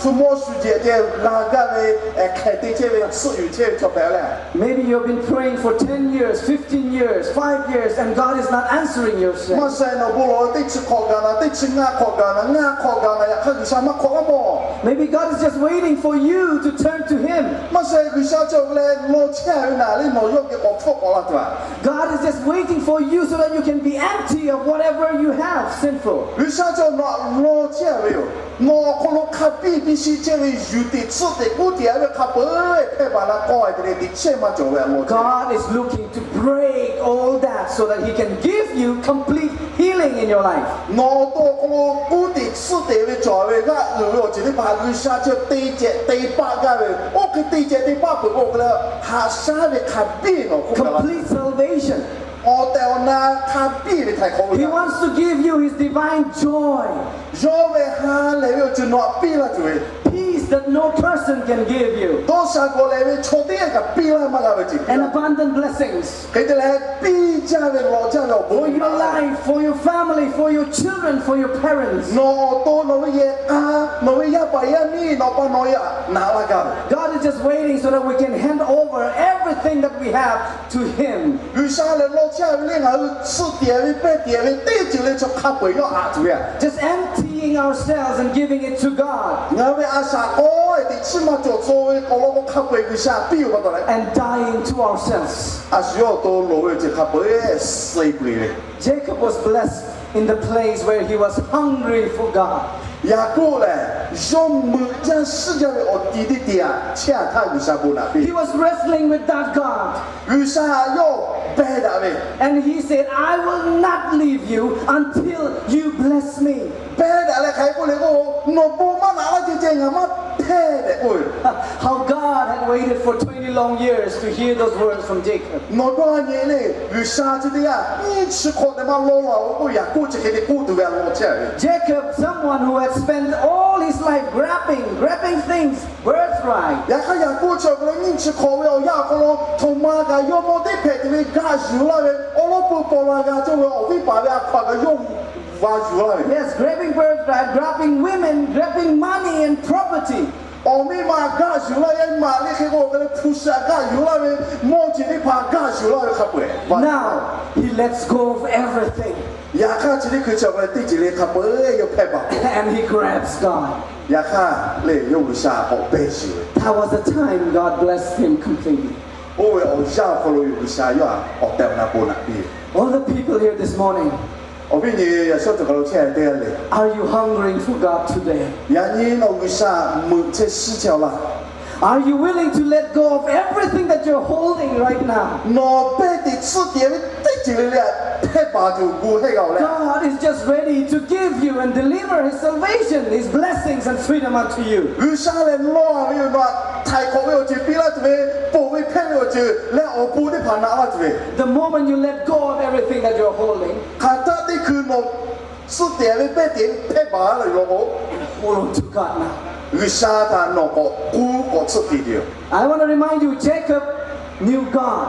Shu mawˇ shu jehˬ ceh g'a gaˇ ve, hk'aˬ te chehˇ ve, tsuhˆ yuˬ chehˇ ve chaw hpehꞈ leh. Maybe you've been praying for ten years, fifteen years, five years, and God is not answering your prayer. Maˇ sha nawˬ bon lawˬ teˇ chi hk'awꞈ gaˬ na, teˇ chi ngaˇ hk'awꞈ gaˬ na, ngaˇ hk'awꞈ gaˬ na, yaꞈ hk'aˇ G'uiˬsha maˇ hk'awꞈ laˇ mawˬ. Maybe God is just waiting for you to turn to Him. Maˇ sha G'uiˬsha chi awˬ hk'e leh law chehˇ ve naˍ le nawˬ yawˇ geh k'awꞈ hpfuhˆ k'awꞈ la tuˬ aꞈ. God is just waiting for you so that you can be empty of whatever you have sinful. G'uiˬsha chi nawˬ aꞈ law chehˇ ve yoˬ. Nawˬ awˬ hk'aw lo hk'a biˇ biˇ shiˆ chehˇ ve yuˬ teꞈ tsuhˆ teꞈ k'oˆ tiꞈ a ve hk'a peu-eˬ hpehˇ baˬ la k'aw a te leh teꞈ chehˇ maˇ cawˬ ve a law. God is looking to break all that so that He can give you complete healing in your life. Nawˬ awˬ to awˬ hk'aw lo k'oˆ teꞈ tsuhˆ teꞈ ve cawˬ ve g'aˇ uiˍ ve awˬ ceuˬ teˇ hpaˍ G'uiˬsha chi te cehˬ te paˆ gaˇ ve, oˇ hk'e te cehˬ te paˆ peuˬ k'o hk'e leh haꞈ shaˉ ve hk'a biˇ nawˬ hk'oˆ kaꞈ la. Complete salvation. Awˬ tehˬ awˬ na hk'a biˇ ve htaiˍ hk'awꞈ ve. He wants to give you His divine joy. Yawˇ ve ha lehˬ ve awˬ ceuˬ nawˬ aꞈ piˇ laˇ tuˬ ve. Peace that no person can give you. Dawˇ sha gawˬ lehˬ ve chaw teˇ g'aˇ kaꞈ piˇ laˇ maˇ g'a ve ceuˬ. And abundant blessings. Hk'e te leh piˇ jaˇ ve lawꞈ jaˇ ve awˬ bon. For your life, for your family, for your children, for your parents. Nawˬ awˬ to nawˬ ve yehˬ k'a, nawˬ ve yaˇ paˍ yaˇ miˇ, nawˬ pa nawˬ yaꞈ naꞈ laˇ gaˇ ve. God is just waiting so that we can hand over everything that we have to Him. G'uiˬsha lehˬ law chehˇ ve le ngaˬ hui tsuhˆ tiꞈ ve pehˇ tiꞈ ve teˇ ceuˬ le chaw hk'a peu-eˬ yawˇ haꞈ tuˬ ve a. Just emptying ourselves and giving it to God. Ngaˬ hui ve a shaꞈ k'awꞈ-e teꞈ chiˇ maˇ cawˬ tcuh ve k'awꞈ law k'o hk'a peu-eˬ G'uiˬsha piˇ-oˬ pa taw leh. And dying to ourselves. A shu yawˇ awˬ to loˍ ve awˬ ceuˬ hk'a peu-eˬ suh peuˬ ve. Jacob was blessed in the place where he was hungry for God. Yaˍkoˆ lehˬ, yawˇ meuꞈ jaˇ shiˉ jaˇ ve awˬ ti teˇ ti aꞈ chehˇ a htaˇ G'uiˬsha bon naꞈ piˇ. He was wrestling with that God. G'uiˬsha yawˇ behˇ daꞈ ve. And he said, I will not leave you until you bless me. Behˇ daꞈ leh hk'aˬ hk'e k'oˆ le k'o, nawˬ bon maˇ naꞈ laˇ ceh ceh ngaˬ maˇ hpehˇ tehꞈ k'oˆ ve. How God had waited for twenty long years to hear those words from Jacob. Nawˬ dawˇ nyi le, G'uiˬsha chi teˇ g'aˇ nyiˇ chi hk'awꞈ tehꞈ maˇ law la-o k'oˆ Yaˍkoˆ chi hk'e te k'oˆ tuˬ ve a law chehˇ ve. Jacob, someone who had spent all his life grabbing, grabbing things, birthright. Yaꞈ hk'aˇ Yaˍkoˆ chi awˬ hk'aw lo nyiˇ chi hk'awꞈ ve awˬ yanˇ awˬ hk'aw lo htoꞈ ma kaꞈ yawˇ mawˇ teˇ hpehꞈ tuˬ ve gaꞈ yuˬ laˇ ve awˬ lawn peuˬ paw la g'a cawˇ ve awˬ viˉ paˍ ve a hkaw-anˬ kaꞈ yawˇ va yuˬ laˇ ve. Yes, grabbing birthright, grabbing women, grabbing money and property. Awˬ miˇ ma gaˆ yuˬ laˇ ve maˍ liˇ hk'e k'o, hk'e leh hpu shaꞈ gaˆ yuˬ laˇ ve, mawˇ jeˬ teˇ hpaˍ gaˆ yuˬ laˇ ve hk'a peu-eˬ. Now, he lets go of everything. Yaꞈ hk'aˇ, chi teˇ hkui chi awˬ hk'e leh teˇ ceuˬ le hk'a peu-eˬ yawˇ hpehˇ baˬ. And he grabs God. Yaꞈ hk'aˇ lehˬ, yawˇ G'uiˬsha k'awꞈ pehˇ shiˍ ve. That was the time God blessed him completely. Oˇ ve awˬ yanˇ awˬ hk'aw lo yoˬ G'uiˬsha yawˇ htaꞈ awˬ tehˬ awˬ na bon naꞈ piˇ ve. All the people here this morning, Awˬ viˉ nyi yaꞈ shawˉ cawˬ kaˬ lo chehˇ ve teˇ g'aˇ le. Are you hungering for God today? Yaꞈ nyi nawˬ G'uiˬsha meuꞈ chehˇ shiˉ chehˇ-aw laˇ. Are you willing to let go of everything that you're holding right now? Nawˬ pehˇ tiꞈ tsuhˇ tiꞈ ve teˇ ceuˬ le le htaꞈ hpehˇ baˬ tuˬ gu hehˇ g'a-oˬ leh, God is just ready to give you and deliver his salvation, his blessings and freedom unto you. G'uiˬsha lehˬ lawˬ ve yoˬ, nawˬ htaꞈ htaiˍ hk'awꞈ ve awˬ ceuˬ piˇ laˇ tuˬ ve, ponˬ ve hpehˇ ve awˬ ceuˬ leh awˬ bon teˇ hpaˍ naꞈ laˇ tuˬ ve. The moment you let go of everything that you're holding, Hk'aˬ htaˆ teˇ hkui nawˬ tsuhˇ tiꞈ ve pehˇ tiꞈ hpehˇ baˬ laˇ yoˬ law k'o, hold on to God now. G'uiˬsha htaꞈ nawˬ k'awꞈ k'uˉ k'awꞈ tsuhˇ tiꞈ tuˬ yoˬ. I want to remind you, Jacob knew God.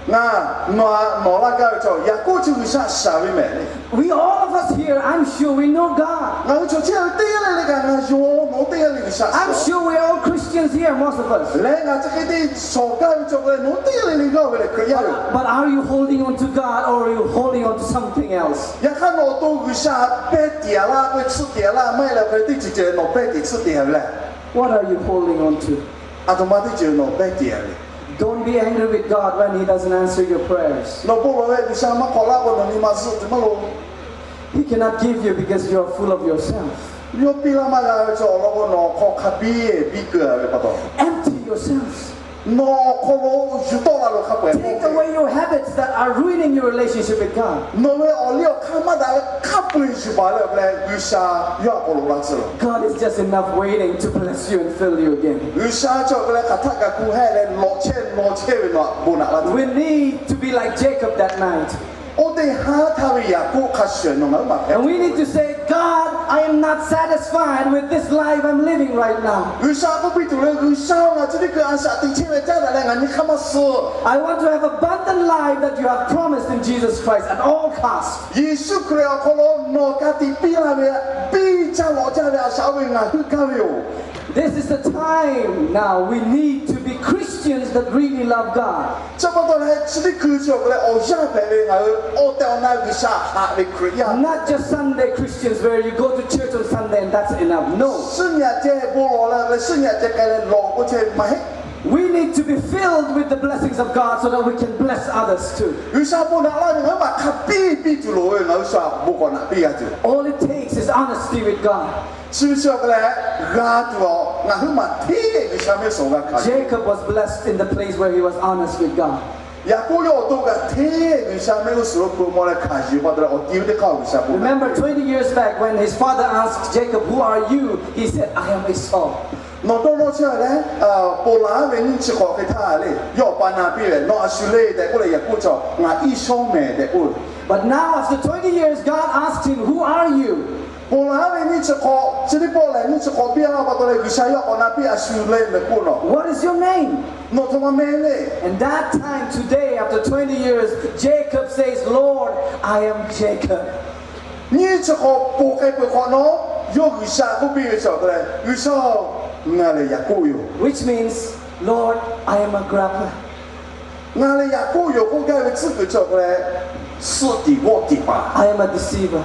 Ngaˬ nawˬ htaꞈ nawˬ laˇ gaˇ ve chaw Yaˍkoˆ chi G'uiˬsha shaˍ ve mehˍ le. We, all of us here, I'm sure we know God. Ngaˬ hui chaw chehˇ ve teˇ g'aˇ le le kaꞈ ngaˬ yonˍ nawˬ hui teˇ g'aˇ le G'uiˬsha shaˍ. I'm sure we're all Christians here, most of us. Leh ngaˬ chi hk'e te shawˍ gaˇ ve chaw lehˬ, nawˬ hui teˇ g'aˇ le le g'aˇ ve lehˬ Hkriꞈ yaˇ yoˬ. But are you holding on to God or are you holding on to something else? Yaꞈ hk'aˇ nawˬ awˬ to G'uiˬsha htaꞈ pehˇ tiꞈ laˇ, pehˇ tsuhˇ tiꞈ laˇ maˇ heˆ leh, hk'e teˇ ceuˬ ceh nawˬ pehˇ tiꞈ tsuhˇ tiꞈ ve lehˬ, What are you holding on to? Aˬ htoꞈ ma teˇ ceuˬ nawˬ pehˇ tiꞈ ve lehˬ, Don't be angry with God when he doesn't answer your prayers. Nawˬ bon lawˬ ve G'uiˬsha maˇ k'awꞈ laˇ k'o, nawˬ nyi ma zuhˆ tuˬ maˇ loˍ. He cannot give you because you are full of yourself. Yawˇ piˇ laˇ maˇ g'a ve chaw awˬ lawn k'o, nawˬ awˬ hk'aw hk'a biˇ biˇ keu-a ve pa taw, Empty yourself. Nawˬ awˬ hk'aw lo yuˬ tawˆ la lo hk'a peu-eˬ Take away your habits that are ruining your relationship with God. Nawˬ ve awˬ liˇ awˬ hk'aˇ maˇ daꞈ ve hk'a peu-eˬ yuˬ baˬ leh awˬ hk'e leh, G'uiˬsha yawˇ htaꞈ k'awꞈ lo laˇ tcuh laˬ. God is just enough waiting to bless you and fill you again. G'uiˬsha chi awˬ hk'e leh hk'aˬ htaˆ kaꞈ ku hehˆ leh lawꞈ chehˇ lawꞈ chehˇ ve nawˬ htaꞈ bon naꞈ laˇ. We need to be like Jacob that night. Oˇ teˇ haˉ htaˇ ve Yaˍkoˆ hk'a shuˍ shuˍ nawˬ ngaˬ huiˉ maˬ hpehꞈ. And we need to say, God, I am not satisfied with this life I'm living right now. G'uiˬsha k'oˆ piˇ tuˬ le, G'uiˬsha-oˬ, ngaˬ chi teˇ hkui a shaꞈ teꞈ chehˇ ve caˉ daꞈ leh ngaˬ nyi hk'aˇ maˇ suh. I want to have abundant life that you have promised in Jesus Christ at all cost. Yeˍsuˆ Hkriꞈ awˬ hk'aw lo nawˬ ka tiꞈ piˇ laˇ ve, piˇ caˇ lawꞈ caˇ ve a shaꞈ oˇ ve ngaˬ heuˆ gaˇ ve yoˬ. This is the time now we need to be Christians that really love God. Chi pa taw leh chi teˇ hkui chi awˬ hk'e leh awˬ yanˇ hpehꞈ ve ngaˬ hui awˬ tehˬ awˬ na G'uiˬsha haꞈ ve Hkriꞈ yaˇ. Not just Sunday Christians where you go to church on Sunday and that's enough. No. Suhˉ nyi aꞈ ceh bon lawˬ leh, suhˉ nyi aꞈ ceh k'ai leh lawˬ k'oˆ chehˇ maˇ heˆ. We need to be filled with the blessings of God so that we can bless others too. G'uiˬsha bon naꞈ laˇ ve ngaˬ huiˉ maˬ hk'a biˇ piˇ tuˬ loˍ ve, ngaˬ hui shu bon k'awꞈ naꞈ piˇ g'a tuˬ. All it takes is honesty with God. Chi chi awˬ hk'e leh g'a tuˬ awˬ ngaˬ huiˉ maˬ hteˇ G'uiˬsha mehˆ g'uˇ suhˍ g'a hkanˍ. Jacob was blessed in the place where he was honest with God. Yaˍkoˆ yawˇ awˬ to kaꞈ hteˇ G'uiˬsha mehˆ g'uˇ suhˍ lo hpu mawˇ leh hkanˍ yuˬ pa taw leh awˬ ti ve teˇ hk'aˇ G'uiˬsha bon naꞈ piˇ. Remember, twenty years back when his father asked Jacob, Who are you? He said, I am Esau. Nawˬ dawˇ nawˇ chehˇ leh, ponˬ laˬ ve nyiˇ chi hk'awꞈ hk'e htaˇ le, yawˇ awˬ pa na piˇ ve, Nawˬ a shu le tehꞈ k'oˆ leh Yaˍkoˆ chaw, Ngaˬ Iˉsawˇ mehˍ tehꞈ k'oˆ ve. But now, after twenty years, God asked him, Who are you? Ponˬ laˬ ve nyiˇ chi hk'awꞈ, chi teˇ pawˆ lehˬ nyiˇ chi hk'awꞈ piˇ laˇ pa taw leh G'uiˬsha yawˇ k'awꞈ na piˇ, A shu le mehˍ k'oˆ nawˬ. What is your name? Nawˬ htoꞈ ma mehˍ le. And that time today, after twenty years, Jacob says, Lord, I am Jacob. Nyiˇ chi hk'awꞈ ponˬ k'ai peuˬ hk'awꞈ nawˉ, yawˇ G'uiˬsha k'oˆ piˇ ve chi awˬ hk'e leh, G'uiˬsha-oˬ, ngaˬ lehˬ Yaˍkoˆ yoˬ. Which means, Lord, I am a grabber. Ngaˬ lehˬ Yaˍkoˆ yoˬ k'oˆ gaˇ ve tcuhˉ kuiˬ chi awˬ hk'e leh, suhˆ tiꞈ g'awˆ tiꞈ paˍ, I am a deceiver.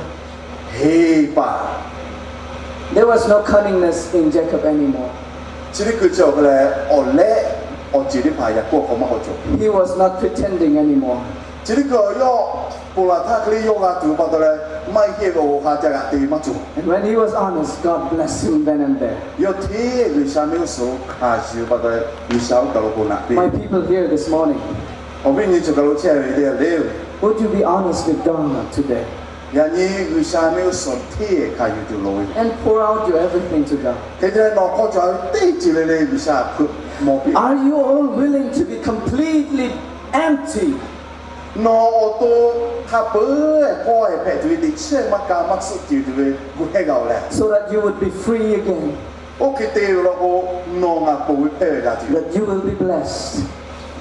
Heˍ paˍ. There was no cunningness in Jacob anymore. Chi teˇ kuiˬ chi awˬ hk'e leh awˬ lehˆ awˬ ceuˬ teˇ hpaˍ Yaˍkoˆ awˬ hk'aw maˇ k'awꞈ cawˬ. He was not pretending anymore. Chi teˇ kuiˬ yawˇ ponˬ laˬ htaˇ hk'e le yawˇ g'a tuˬ pa taw leh, maˇ heˆ ve awˬ ha ca g'aꞈ te maˇ cawˬ. And when he was honest, God blessed him then and there. Yawˇ hteˇ G'uiˬsha mehˆ g'uˇ suhˍ hkanˍ yuˬ pa taw leh, G'uiˬsha oˇ kaˬ lo bon naꞈ piˇ. My people here this morning, Awˬ viˉ nyi cawˬ kaˬ lo chehˇ ve teˇ g'aˇ le-oˬ, would you be honest with God today? Yaꞈ nyi G'uiˬsha mehˆ g'uˇ suhˍ hteˇ hkanˍ yuˬ tuˬ loˍ ve. And pour out your everything to God. Hk'e te leh nawˬ hk'aw cawˬ ve teˇ ceuˬ le le G'uiˬsha htaꞈ hpeuꞈ maw piˇ. Are you all willing to be completely empty? Nawˬ awˬ to hk'a peuˬ-eˬ hpawˇ-eˬ hpehꞈ tuˬ ve teꞈ chehˇ maˇ ka maˇ tsuhˆ tuˬ ve gu hehˇ g'a-oˬ leh, so that you would be free again. Oˇ hk'e te ve law k'o, nawˬ ngaˬ ponˬ ve hpehˇ ve g'a tuˬ, that you will be blessed,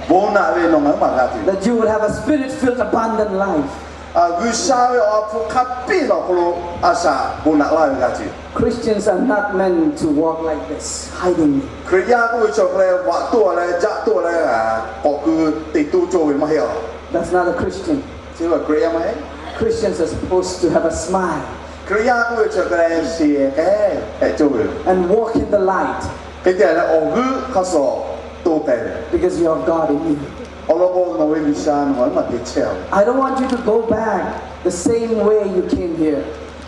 bon naꞈ ve nawˬ ngaˬ huiˉ maˬ g'a tuˬ, that you will have a spirit-filled abundant life. G'uiˬsha ve awˬ ha hpu hk'a piˇ nawˬ hk'aw lo a shaꞈ bon naꞈ laˇ ve g'a tuˬ. Christians are not meant to walk like this, hiding. Hkriꞈ yaˇ k'oˆ ve chi awˬ hk'aw leh vaꞈ toˆ a leh jaˆ toˆ a leh k'awꞈ ku te toˆ cawˇ ve maˇ heˆ a. That's not a Christian. Chi ve Hkriꞈ yaˇ maˇ heˆ. Christians are supposed to have a smile. Hkriꞈ yaˇ k'oˆ ve chi awˬ hk'aw leh shiˍ k'ai hpehꞈ cawˇ ve yoˬ. And walk in the light. Hk'e te leh awˬ g'euˆ hk'a shuˍ to k'ai ve. Because you have God in you. Awˬ lawn k'o, nawˬ ve G'uiˬsha nawˬ ve maˇ te chehˇ a. I don't want you to go back the same way you came here.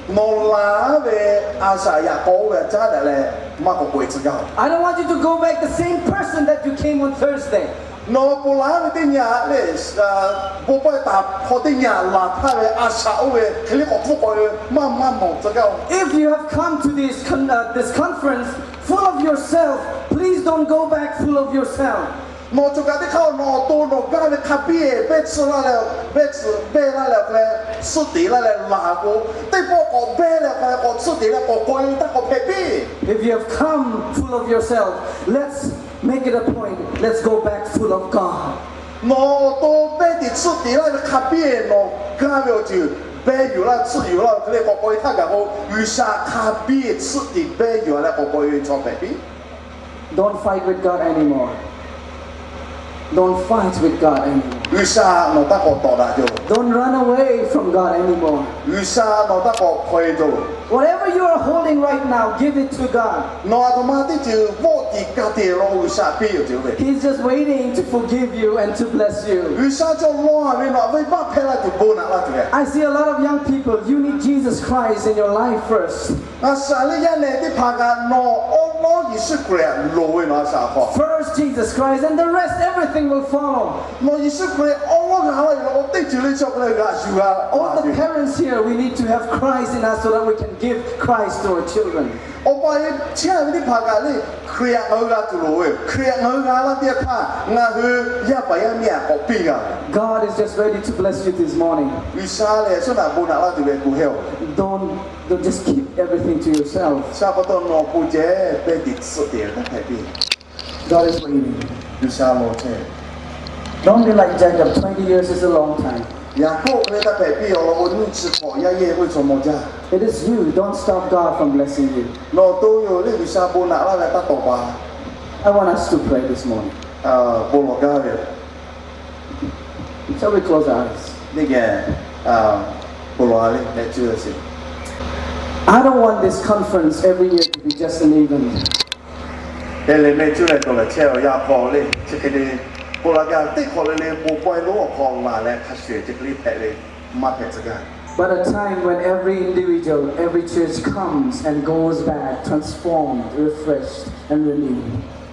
Nawˬ laˬ ve a shaꞈ yaꞈ k'aw oˇ ve a caˉ daꞈ leh maˇ k'awꞈ k'oꞈ e tcuh gaˇ. I don't want you to go back the same person that you came on Thursday. Nawˬ ponˬ laˬ ve teˇ nyi lehˬ, bon pawehˇ taˍ hpaw teˇ nyi laˬ htaˇ ve a shaꞈ oˇ ve hk'e le k'awꞈ hpfuhˆ k'awꞈ e ve maˇ maˇ mawˬ tcuh gaˇ. If you have come to this con- uh, this conference full of yourself, please don't go back full of yourself. Nawˬ cawˬ kaꞈ teˇ hk'aˇ nawˬ awˬ to nawˬ gaˇ ve hk'a biˇ ehˍ pehˇ tcuh laˇ leh, pehˇ tcuh pehˇ laˇ leh awˬ hk'aw leh tsuhˇ teˍ laˇ leh laˬ k'o, teˇ pawˆ k'awꞈ pehˇ leh awˬ hk'aw leh k'awꞈ tsuhˇ teˍ leh k'awꞈ k'oꞈ e ve htaˇ k'awꞈ hpehꞈ piˇ. If you have come full of yourself, let's make it a point. Let's go back full of God. Nawˬ awˬ to pehˇ teꞈ tsuhˇ teˍ laˇ ve hk'a biˇ ehˍ nawˬ gaˇ ve awˬ ceuˬ pehˇ yuˬ laˇ tsuhˇ yuˬ laˇ ve hk'e le k'awꞈ k'oꞈ e htaˇ kaꞈ k'o, G'uiˬsha hk'a biˇ tsuhˇ teˍ pehˇ yuˬ a leh k'awꞈ k'oꞈ e ve chaw hpehꞈ piˇ. Don't fight with God anymore. Don't fight with God anymore. G'uiˬsha nawˬ taˇ k'awꞈ tawˍ daꞈ yoˬ. Don't run away from God anymore. G'uiˬsha nawˬ taˇ k'awꞈ hpaw e yoˬ. Whatever you are holding right now, give it to God. Nawˬ aˬ htoꞈ ma teˇ ceuˬ vawˆ tiˍ ka tiˍ lo G'uiˬsha piˇ yoˬ ce ve. He's just waiting to forgive you and to bless you. G'uiˬsha cawˬ law a ve nawˬ ve maˇ hpehˇ laˇ tuˬ bon naꞈ laˇ tuˬ ve. I see a lot of young people, you need Jesus Christ in your life first. Ngaˬ shaˍ leh yaˇ nehˬ teˇ hpaˍ kaꞈ nawˬ awˉ lawˉ Yeˍsuˆ Hkriꞈ loˍ ve nawˬ a shaꞈ hk'aw. First Jesus Christ, and the rest, everything will follow. Nawˬ Yeˍsuˆ Hkriꞈ awˉ lawˉ g'a laˇ ve la k'o, teˇ ceuˬ le chi awˬ hk'aw leh g'aꞈ yuˬ g'a. All the parents here, we need to have Christ in us so that we can give Christ to our children. Awˬ pa e chehˇ ve teˇ hpaˍ kaꞈ le, Hkriꞈ ngaˬ hui g'a tuˬ loˍ ve, Hkriꞈ ngaˬ hui g'a laˇ teˇ htaˇ, ngaˬ hui yaˇ paˍ yaˇ miˇ aꞈ k'awꞈ piˇ g'a. God is just ready to bless you this morning. G'uiˬsha lehˬ suhˉ naꞈ bon naꞈ laˇ tuˬ ve kuˬ heˆ a. Don't, don't just keep everything to yourself. Shaˉ pa taw nawˬ po ceh pehˇ teꞈ tsuhˇ teˍ ve taˇ hpehꞈ piˇ. God is waiting. G'uiˬsha lawˬ chehˇ. Don't be like Jacob. Twenty years is a long time. Yaˍkoˆ hk'e le taˇ hpehꞈ piˇ awˬ lawn k'o, nyiˇ chi hk'awꞈ yaˇ yehˇ k'oˆ ve chaw mawˬ jaˇ. It is you. Don't stop God from blessing you. Nawˬ awˬ to yoˬ le G'uiˬsha bon naꞈ laˇ ve taˇ tawˍ pa. I want us to pray this morning. Bon lawˬ gaˇ ve. Shall we close our eyes? Teˇ geh bon lawˬ a le mehˆ cuˇ ve sheˍ. I don't want this conference every year to be just an event. Hk'e le mehˆ cuˇ leh tawˬ leh chehˇ ve yaˇ hk'aw le chi hk'e le, k'oˆ laˇ gaˇ teˇ hk'awꞈ le le bon pawehˇ lonˉ awˬ hk'aw laˬ leh hk'a shuˍ chi hk'e le hpehꞈ ve maˇ hpehꞈ tcuh gaˇ. But a time when every individual, every church comes and goes back transformed, refreshed, and renewed.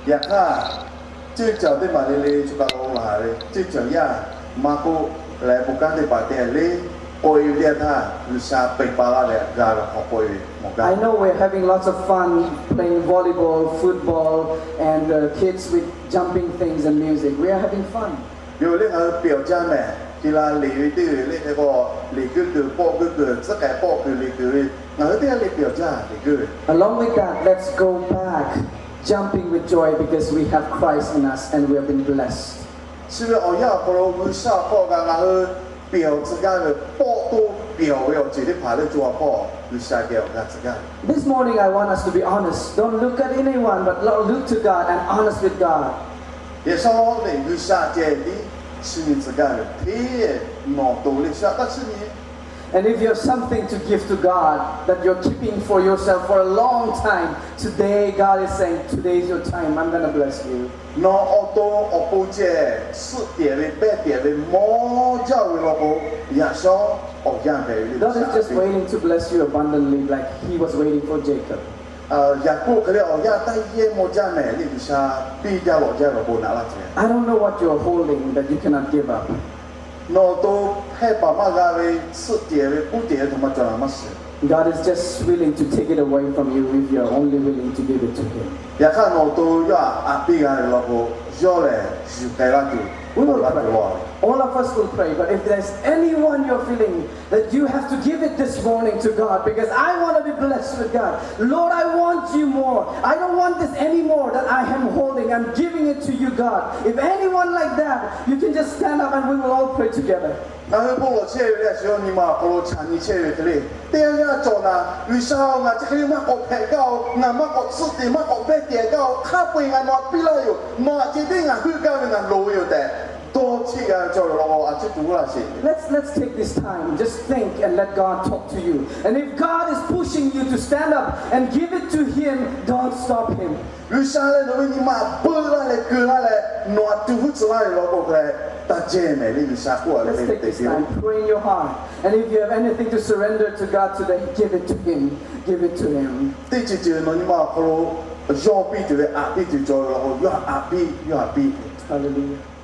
Yaꞈ hk'aˇ, ceuˇ caˬ teˇ maˬ le le chi pa la laˬ ve ceuˇ caˬ yaˇ maˇ k'oˆ leh bon kanˉ teˇ hpaˍ te le k'oꞈ e ve teˇ yanˇ htaˇ, G'uiˬsha peuˬ pa laˇ leh g'a ve hk'aw k'oꞈ e ve mawˬ gaˇ. I know we're having lots of fun playing volleyball, football, and uh, kids with jumping things and music. We are having fun. Yoˬ le ngaˬ hui peꞈ awˬ jaˇ mehˍ, te la leˬ ve teˇ g'uiˬ le hk'e k'o, leˬ kuiˬ kuiˬ pawˆ kuiˬ kuiˬ tcuhˉ k'ai pawˆ kuiˬ leˬ kuiˬ ve, ngaˬ hui teˇ g'aˇ le peꞈ awˬ jaˇ leˬ kuiˬ ve. Along with that, let's go back jumping with joy because we have Christ in us and we have been blessed. Chi ve awˬ yanˇ awˬ hk'aw lo G'uiˬsha awˬ hk'aw kaꞈ ngaˬ hui peꞈ awˬ tcuh gaˇ ve, pawˆ toˆ peꞈ awˬ ve awˬ ceuˬ teˇ hpaˍ leuˆ co a hpawˇ G'uiˬsha geh awˬ g'aˇ tcuh gaˇ ve. This morning, I want us to be honest. Don't look at anyone, but lo- look to God and honest with God. Yaꞈ shawˉ lehˬ G'uiˬsha ceh tiˉ chiˇ nyi tcuh gaˇ ve, hteˇ nawˬ to le shaꞈ taˇ chiˇ nyi. And if you have something to give to God that you're keeping for yourself for a long time, today God is saying, today is your time, I'm gonna bless you. Nawˬ awˬ to awˬ pon ceh suhˆ tiˍ ve pehˇ tiˍ ve mawˇ jaˇ ve law k'o, yaꞈ shawˉ awˬ yanˇ hpehꞈ ve le. God is just waiting to bless you abundantly like he was waiting for Jacob. Yaˍkoˆ hk'e le awˬ yanˇ taˇ yehˇ mawˇ jaˇ mehˍ le G'uiˬsha piˇ jaˇ lawꞈ jaˇ ve awˬ bon naꞈ laˇ tuˬ. I don't know what you're holding that you cannot give up. Nawˬ awˬ to hpehˇ paˍ maˇ g'a ve suhˆ tiˍ ve puˉ tiˍ ve htaꞈ maˇ cawˬ la maˇ shiˍ. God is just willing to take it away from you if you are only willing to give it to Him. Yaꞈ hk'aˇ nawˬ awˬ to yawˇ aꞈ piˇ g'a ve law k'o, yawˇ lehˬ yuˬ k'ai laˇ tuˬ, yuˬ laˇ tuˬ law. All of us will pray, but if there's anyone you're feeling that you have to give it this morning to God because I want to be blessed with God. Lord, I want you more. I don't want this anymore that I am holding. I'm giving it to you, God. If anyone like that, you can just stand up and we will all pray together. Ngaˬ hui bon lawˬ chehˇ ve leh, shu yawˇ nyi ma awˬ hk'aw lo chaꞈ nyi chehˇ ve hk'e le, teˇ yanˇ cawˬ naˍ, G'uiˬsha-oˬ, ngaˬ chi hk'e le maˇ k'awꞈ hpehꞈ gaˇ-oˬ, ngaˬ maˇ k'awꞈ tsuhˆ te, maˇ k'awꞈ pehˇ te gaˇ-oˬ, hk'a peu-eˬ ngaˬ nawˬ htaꞈ piˇ laˇ yoˬ, nawˬ htaꞈ ceh tiˉ ngaˬ heuˆ gaˇ ve ngaˬ loˍ ve yoˬ tehꞈ dawˇ cheˆ g'a ve chaw law k'o, a ciˉ tuˬ laˇ sheˍ. Let's let's take this time, just think and let God talk to you. And if God is pushing you to stand up and give it to Him, don't stop Him. G'uiˬsha leh nawˬ ve nyi ma beuˆ laˇ leh keu laˇ leh, nawˬ htaꞈ tuˬ huˉ tcuh laˇ ve law k'o, hk'a leh taˇ jehˇ mehˍ le. G'uiˬsha k'oˆ a ve hk'e le te piˇ-oˬ. Pray in your heart. And if you have anything to surrender to God today, give it to Him. Give it to Him. Teˇ ceuˬ ceuˬ nawˬ nyi ma awˬ hk'aw lo yawˇ piˇ tuˬ ve, aꞈ piˇ tuˬ cawˬ ve law k'o, yawˇ htaꞈ aꞈ piˇ, yawˇ htaꞈ piˇ. Hallelujah.